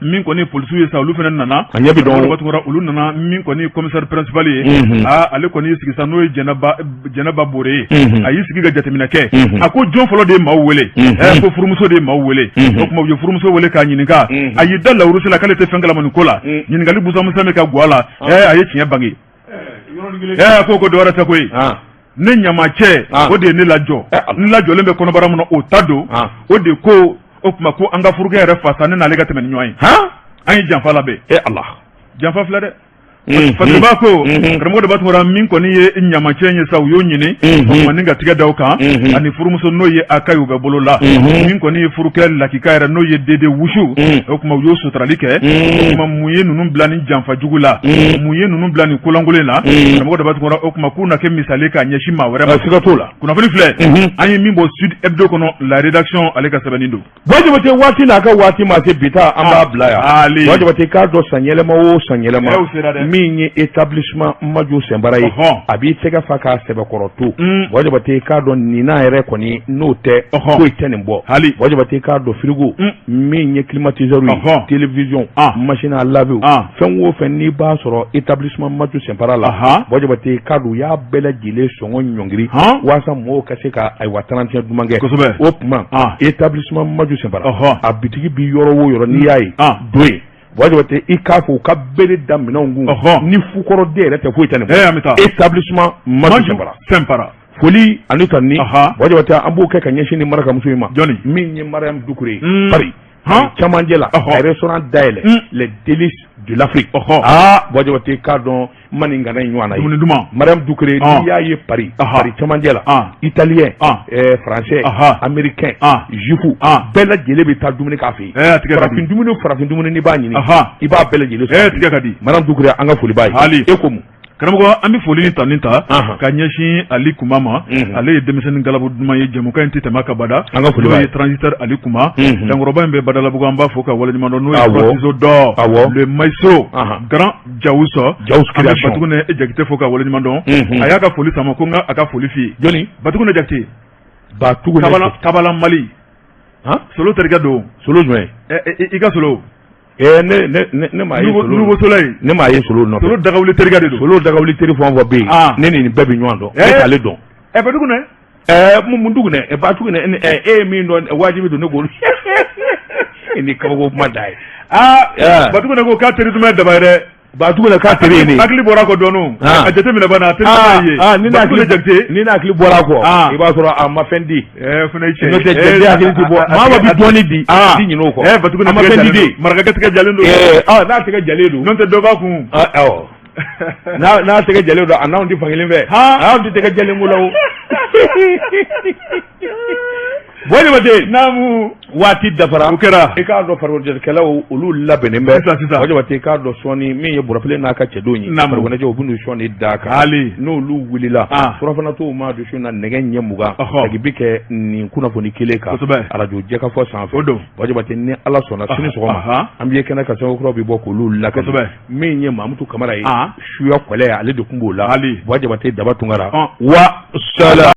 Min kɔni polisiw ye sa, olu fana nana. A ɲɛ bɛ dɔn. Daba Tunkara, olu nana. Min kɔni commissaire principal ye, aa, ale kɔni y'i sigi sa, n'o ye Jɛnɛba Bore ye. A y'i sigi ka jateminɛ kɛ. A ko jɔn fɔlɔ de ye maaw wele? Ko furumuso de ye maaw wele. O tuma u ye furumuso wele k'a ɲininka. A y'i da lawurusi la k'ale tɛ fɛn kalama nin ko la. Ɲininkali busanmusa min ka gwa la, a ye tiɲɛ bange. Ko dɔwɛrɛ tɛ koyi, ne ɲamacɛ, o de ye ne lajɔ. N lajɔlen bɛ kɔnɔbara min na, o ta don. O de ko o tuma ko an ka furukɛ yɛrɛ fa sa, ne n'ale ka tɛmɛ ni ɲɔgɔn ye. An ye janfa labɛn. Ala. Janfa filɛ dɛ. Fasiriba ko, karamɔgɔ Daba Tunkara, min kɔni ye ɲamacɛ ye sa, u y'o ɲini, o tuma ni ka tigɛ da o kan, ani furumuso n'o ye Aka ye, u bɛ bolo la. Min kɔni ye furukɛ lakika yɛrɛ, n'o ye Dede Wusu, o tuma u y'o suturali kɛ. O tuma mun ye ninnu bila nin janfa jugu la? Mun ye ninnu bila nin kolankolon la? Karamɔgɔ Daba Tunkara, o tuma k'u na kɛ misali k'a ɲɛsin maa wɛrɛ ma. Siga t'o la. Kunnafoni filɛ, an ye min bɔ Sud Hebdo kɔnɔ, la rédaction, ale ka sɛbɛnni don. Buwa Jabate, waati n'a ka waati ma se, bi ta an b'a bila yan. Buwa Jabate, k'a dɔn san yɛlɛma o san yɛlɛma, min ye établissement Maju Sɛnpara ye, a b'i tɛgɛ fa k'a sɛbɛkɔrɔ to. Buwa Jabate, k'a dɔn nin n'a yɛrɛ kɔni n'o tɛ, foyi tɛ nin bɔ. Buwa Jabate, k'a dɔn frigo, min ye climatiseur ye, télévision, machine à laver, fɛn o fɛn n'i b'a sɔrɔ établissement Maju Sɛnpara la, Buwa Jabate, k'a dɔn u y'a bɛɛ lajɛlen sɔngɔ ɲɔngiri waasa mɔgɔw ka se ka ayiwa 31 duman kɛ. O tuma établissement Maju Sɛnpara, a bitigi bi yɔrɔ o yɔrɔ n'i y'a ye, don yen. Buwa Jabate, i k'a fɔ u ka bere da minɛnw kun ni fukɔrɔden yɛrɛ tɛ, foyi tɛ nin bɔ. Établissement Maju Sɛnpara. Foli ani tanuni, Buwa Jabate, an b'o kɛ ka ɲɛsin ni marakamuso in ma, min ye Mariam Dukure ye Paris camancɛ la, a restaurant dayɛlɛ, les délices de l'Afrique. Aa, Buwa Jabate, k'a dɔn ma nin kana ɲɔgɔn na ye. Dumuni duman. Mariam Dukure, n'i y'a ye Paris, Paris camancɛ la, italien, français, américain, juif, bɛɛ lajɛlen bɛ taa dumuni k'a fɛ yen. Farafin dumuni, farafin dumuni n'i b'a ɲini, i b'a bɛɛ lajɛlen sɔrɔ. Tigɛ ka di. Mariam Dukure, an ka foli b'a ye. E ko mun? Karamɔgɔ, an bɛ foli ni tanuni ta ka ɲɛsin Ali Kuma ma. Ale ye denmisɛnnin galabu duman ye, jɛmukan in tɛ tɛmɛ ka bada. An ka foli b'a ye. Transitaire Ali Kuma, dankɔrɔba in bɛ Badalabugu, an b'a fo ka waleɲuman dɔn. N'o ye Ciseaux d'or, le maestro grand Jawuso. Jawuso. An bɛ Batugunɛ Jakite fo ka waleɲuman dɔn. A y'a ka foli sama ko n ka a ka foli f'i ye. Jɔni? Batugunɛ Jakite. Batugunɛ. Kabala Mali. Solo terikɛ don. Solo jumɛn? I ka solo. Ne ne ne m'a ye solo. Nouveau Soleil. Ne m'a ye solo nɔfɛ. Solo dagawuli terikɛ de don. Solo dagawuli teri fɛn o fɛn bɛ yen. Ne ni nin bɛɛ bɛ ɲɔgɔn dɔn. Ne t'ale dɔn. Batugunɛ. Mun Tugunɛ ba Tugunɛ e ye min dɔn wajibi don ne k'o ni kabako kuma da ye. Aa Ba Tugunɛ ko k'a teri duman ye daba ye dɛ. Ba Tugunɛ k'a teri ye ne ye. Hakili bɔra a kɔ dɔɔnin. A jateminɛ bana a teri duman ye. Ni Ba Tugunɛ Jakite. Ni n'a hakili bɔra a kɔ. I b'a sɔrɔ a ma fɛn di. Fana ye tiɲɛ ye. N'o tɛ Jakite hakili ti bɔ. Maa ma bi dɔɔnin di. I ti ɲinɛ o kɔ. Ba Tugunɛ a ma fɛn di de. Marakakɛ tɛgɛ jalen don. N'a tɛgɛ jalen don. N'o tɛ dɔ b'a kun. Awɔ. N'a tɛgɛ jalen don a n'anw tɛ fankelen fɛ. Anw tɛ tɛgɛ jalen ko la o. Buwa Jabate. Naamu. Waati dafara. O kɛra. I k'a dɔn farikoloɲɛnajɛkɛlaw olu labɛnnen bɛ. Sisan sisan. Buwa Jabate i k'a dɔn sɔɔni min ye Burapile n'a ka cɛdenw ye. Naamu. Farikoloɲɛnajɛ u bɛn'u sɔɔni d'a kan. Ali. N'olu wulila. Surafana to ma don su na nɛgɛ ɲɛ 20. Segin bi kɛ nin kunnafoni kelen kan. Kosɛbɛ. Arajo Jɛkafɔ sanfɛ. O don. Buwa Jabate ni Ala sɔnna sini sɔgɔma. An bɛ kɛnɛ kan sɛbɛn kuraw bɛ bɔ k'olu lakali. Kosɛbɛ. Min ye Mamutu Kamara ye. Suya kɔlɛ ale de tun b'o la. Ali. Buwa Jabate Daba Tunkara. Wa sala.